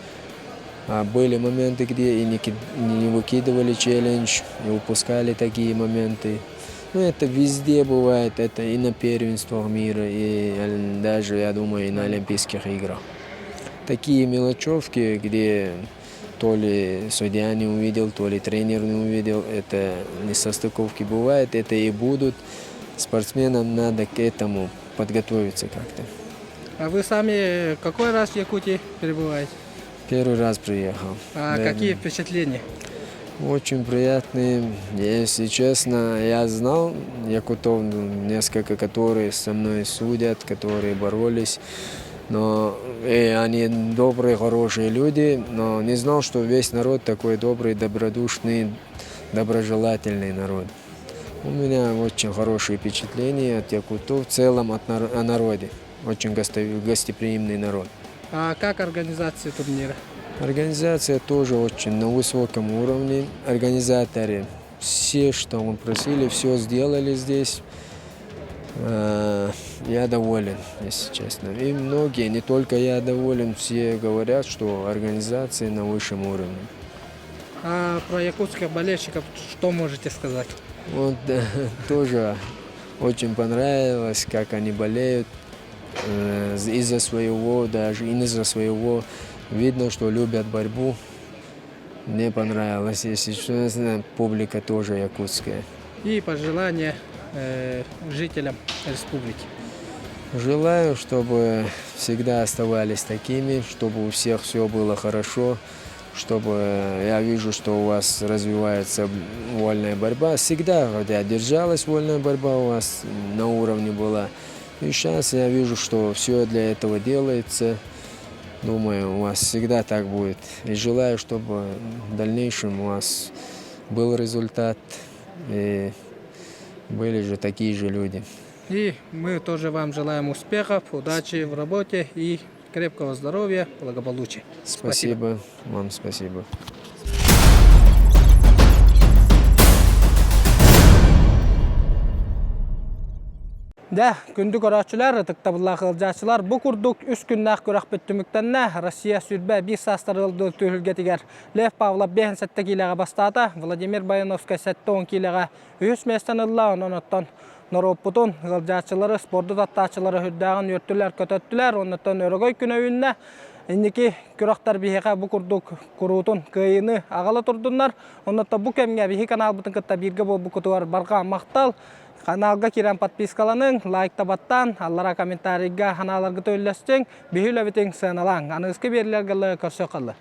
А были моменты, где и не, не выкидывали челлендж, и упускали такие моменты. Ну, это везде бывает, это и на первенствах мира, и даже, я думаю, и на Олимпийских играх. Такие мелочевки, где то ли судья не увидел, то ли тренер не увидел, это несостыковки бывает, это и будут. Спортсменам надо к этому подготовиться как-то. А вы сами какой раз в Якутии перебываете? Первый раз приехал. А да, какие впечатления? Очень приятные. Если честно, я знал якутов несколько, которые со мной судят, которые боролись. Но и они добрые, хорошие люди, но не знал, что весь народ такой добрый, добродушный, доброжелательный народ. У меня очень хорошие впечатления от якутов, в целом от нар- о народе. Очень гостеприимный народ. А как организация турнира? Организация тоже очень на высоком уровне. Организаторы все, что мы просили, все сделали здесь. Э, я доволен, если честно. И многие, не только я доволен, все говорят, что организация на высшем уровне. А про якутских болельщиков что можете сказать? Вот да, тоже очень понравилось, как они болеют э, из-за своего, даже и не за своего. Видно, что любят борьбу. Мне понравилось, если честно, публика тоже якутская. И пожелания э, жителям республики. Желаю, чтобы всегда оставались такими, чтобы у всех все было хорошо, чтобы я вижу, что у вас развивается вольная борьба. Всегда, хотя держалась вольная борьба у вас на уровне была. И сейчас я вижу, что все для этого делается. Думаю, у вас всегда так будет. И желаю, чтобы в дальнейшем у вас был результат и были же такие же люди. И мы тоже вам желаем успехов, удачи в работе и крепкого здоровья, благополучия. Спасибо. спасибо. Вам спасибо. Дэ, күндү көрөөччүлэр, ытыктабыллаах ыалдьааччылар, бу курдук үс күннээх күрэхпит түмүктэннэ. Россия сүрбэ биир саастар ыалдыы түһүлгэтигэр Лев Павлов 57 киилэҕэ бастаата, Владимир Баяновскай 70 киилэҕэ үһүс миэстэни ылла, онон оттон норуоппутун, ыалдьааччылары, спорду таттааччылары үрдээҕин үөртүлэр-көтөттүлэр, оннуттан өрөгөй күнэ үүннэ. Инники күрэхтэр биһиэхэ бу курдук куруутун кыайыыны аҕала турдуннар. Оннуттан бу кэмҥэ биһи каналбытын кытта бииргэ буолбуккутугар барҕа махтал. Каналга киирэн подпискаланыҥ, лайкта баттаан, аллара комментарийга ханааларгыты үллэстиҥ, биһи үлэбитин сыаналааҥ. Аныгыскы биэрлэргэ көрсө қаллы.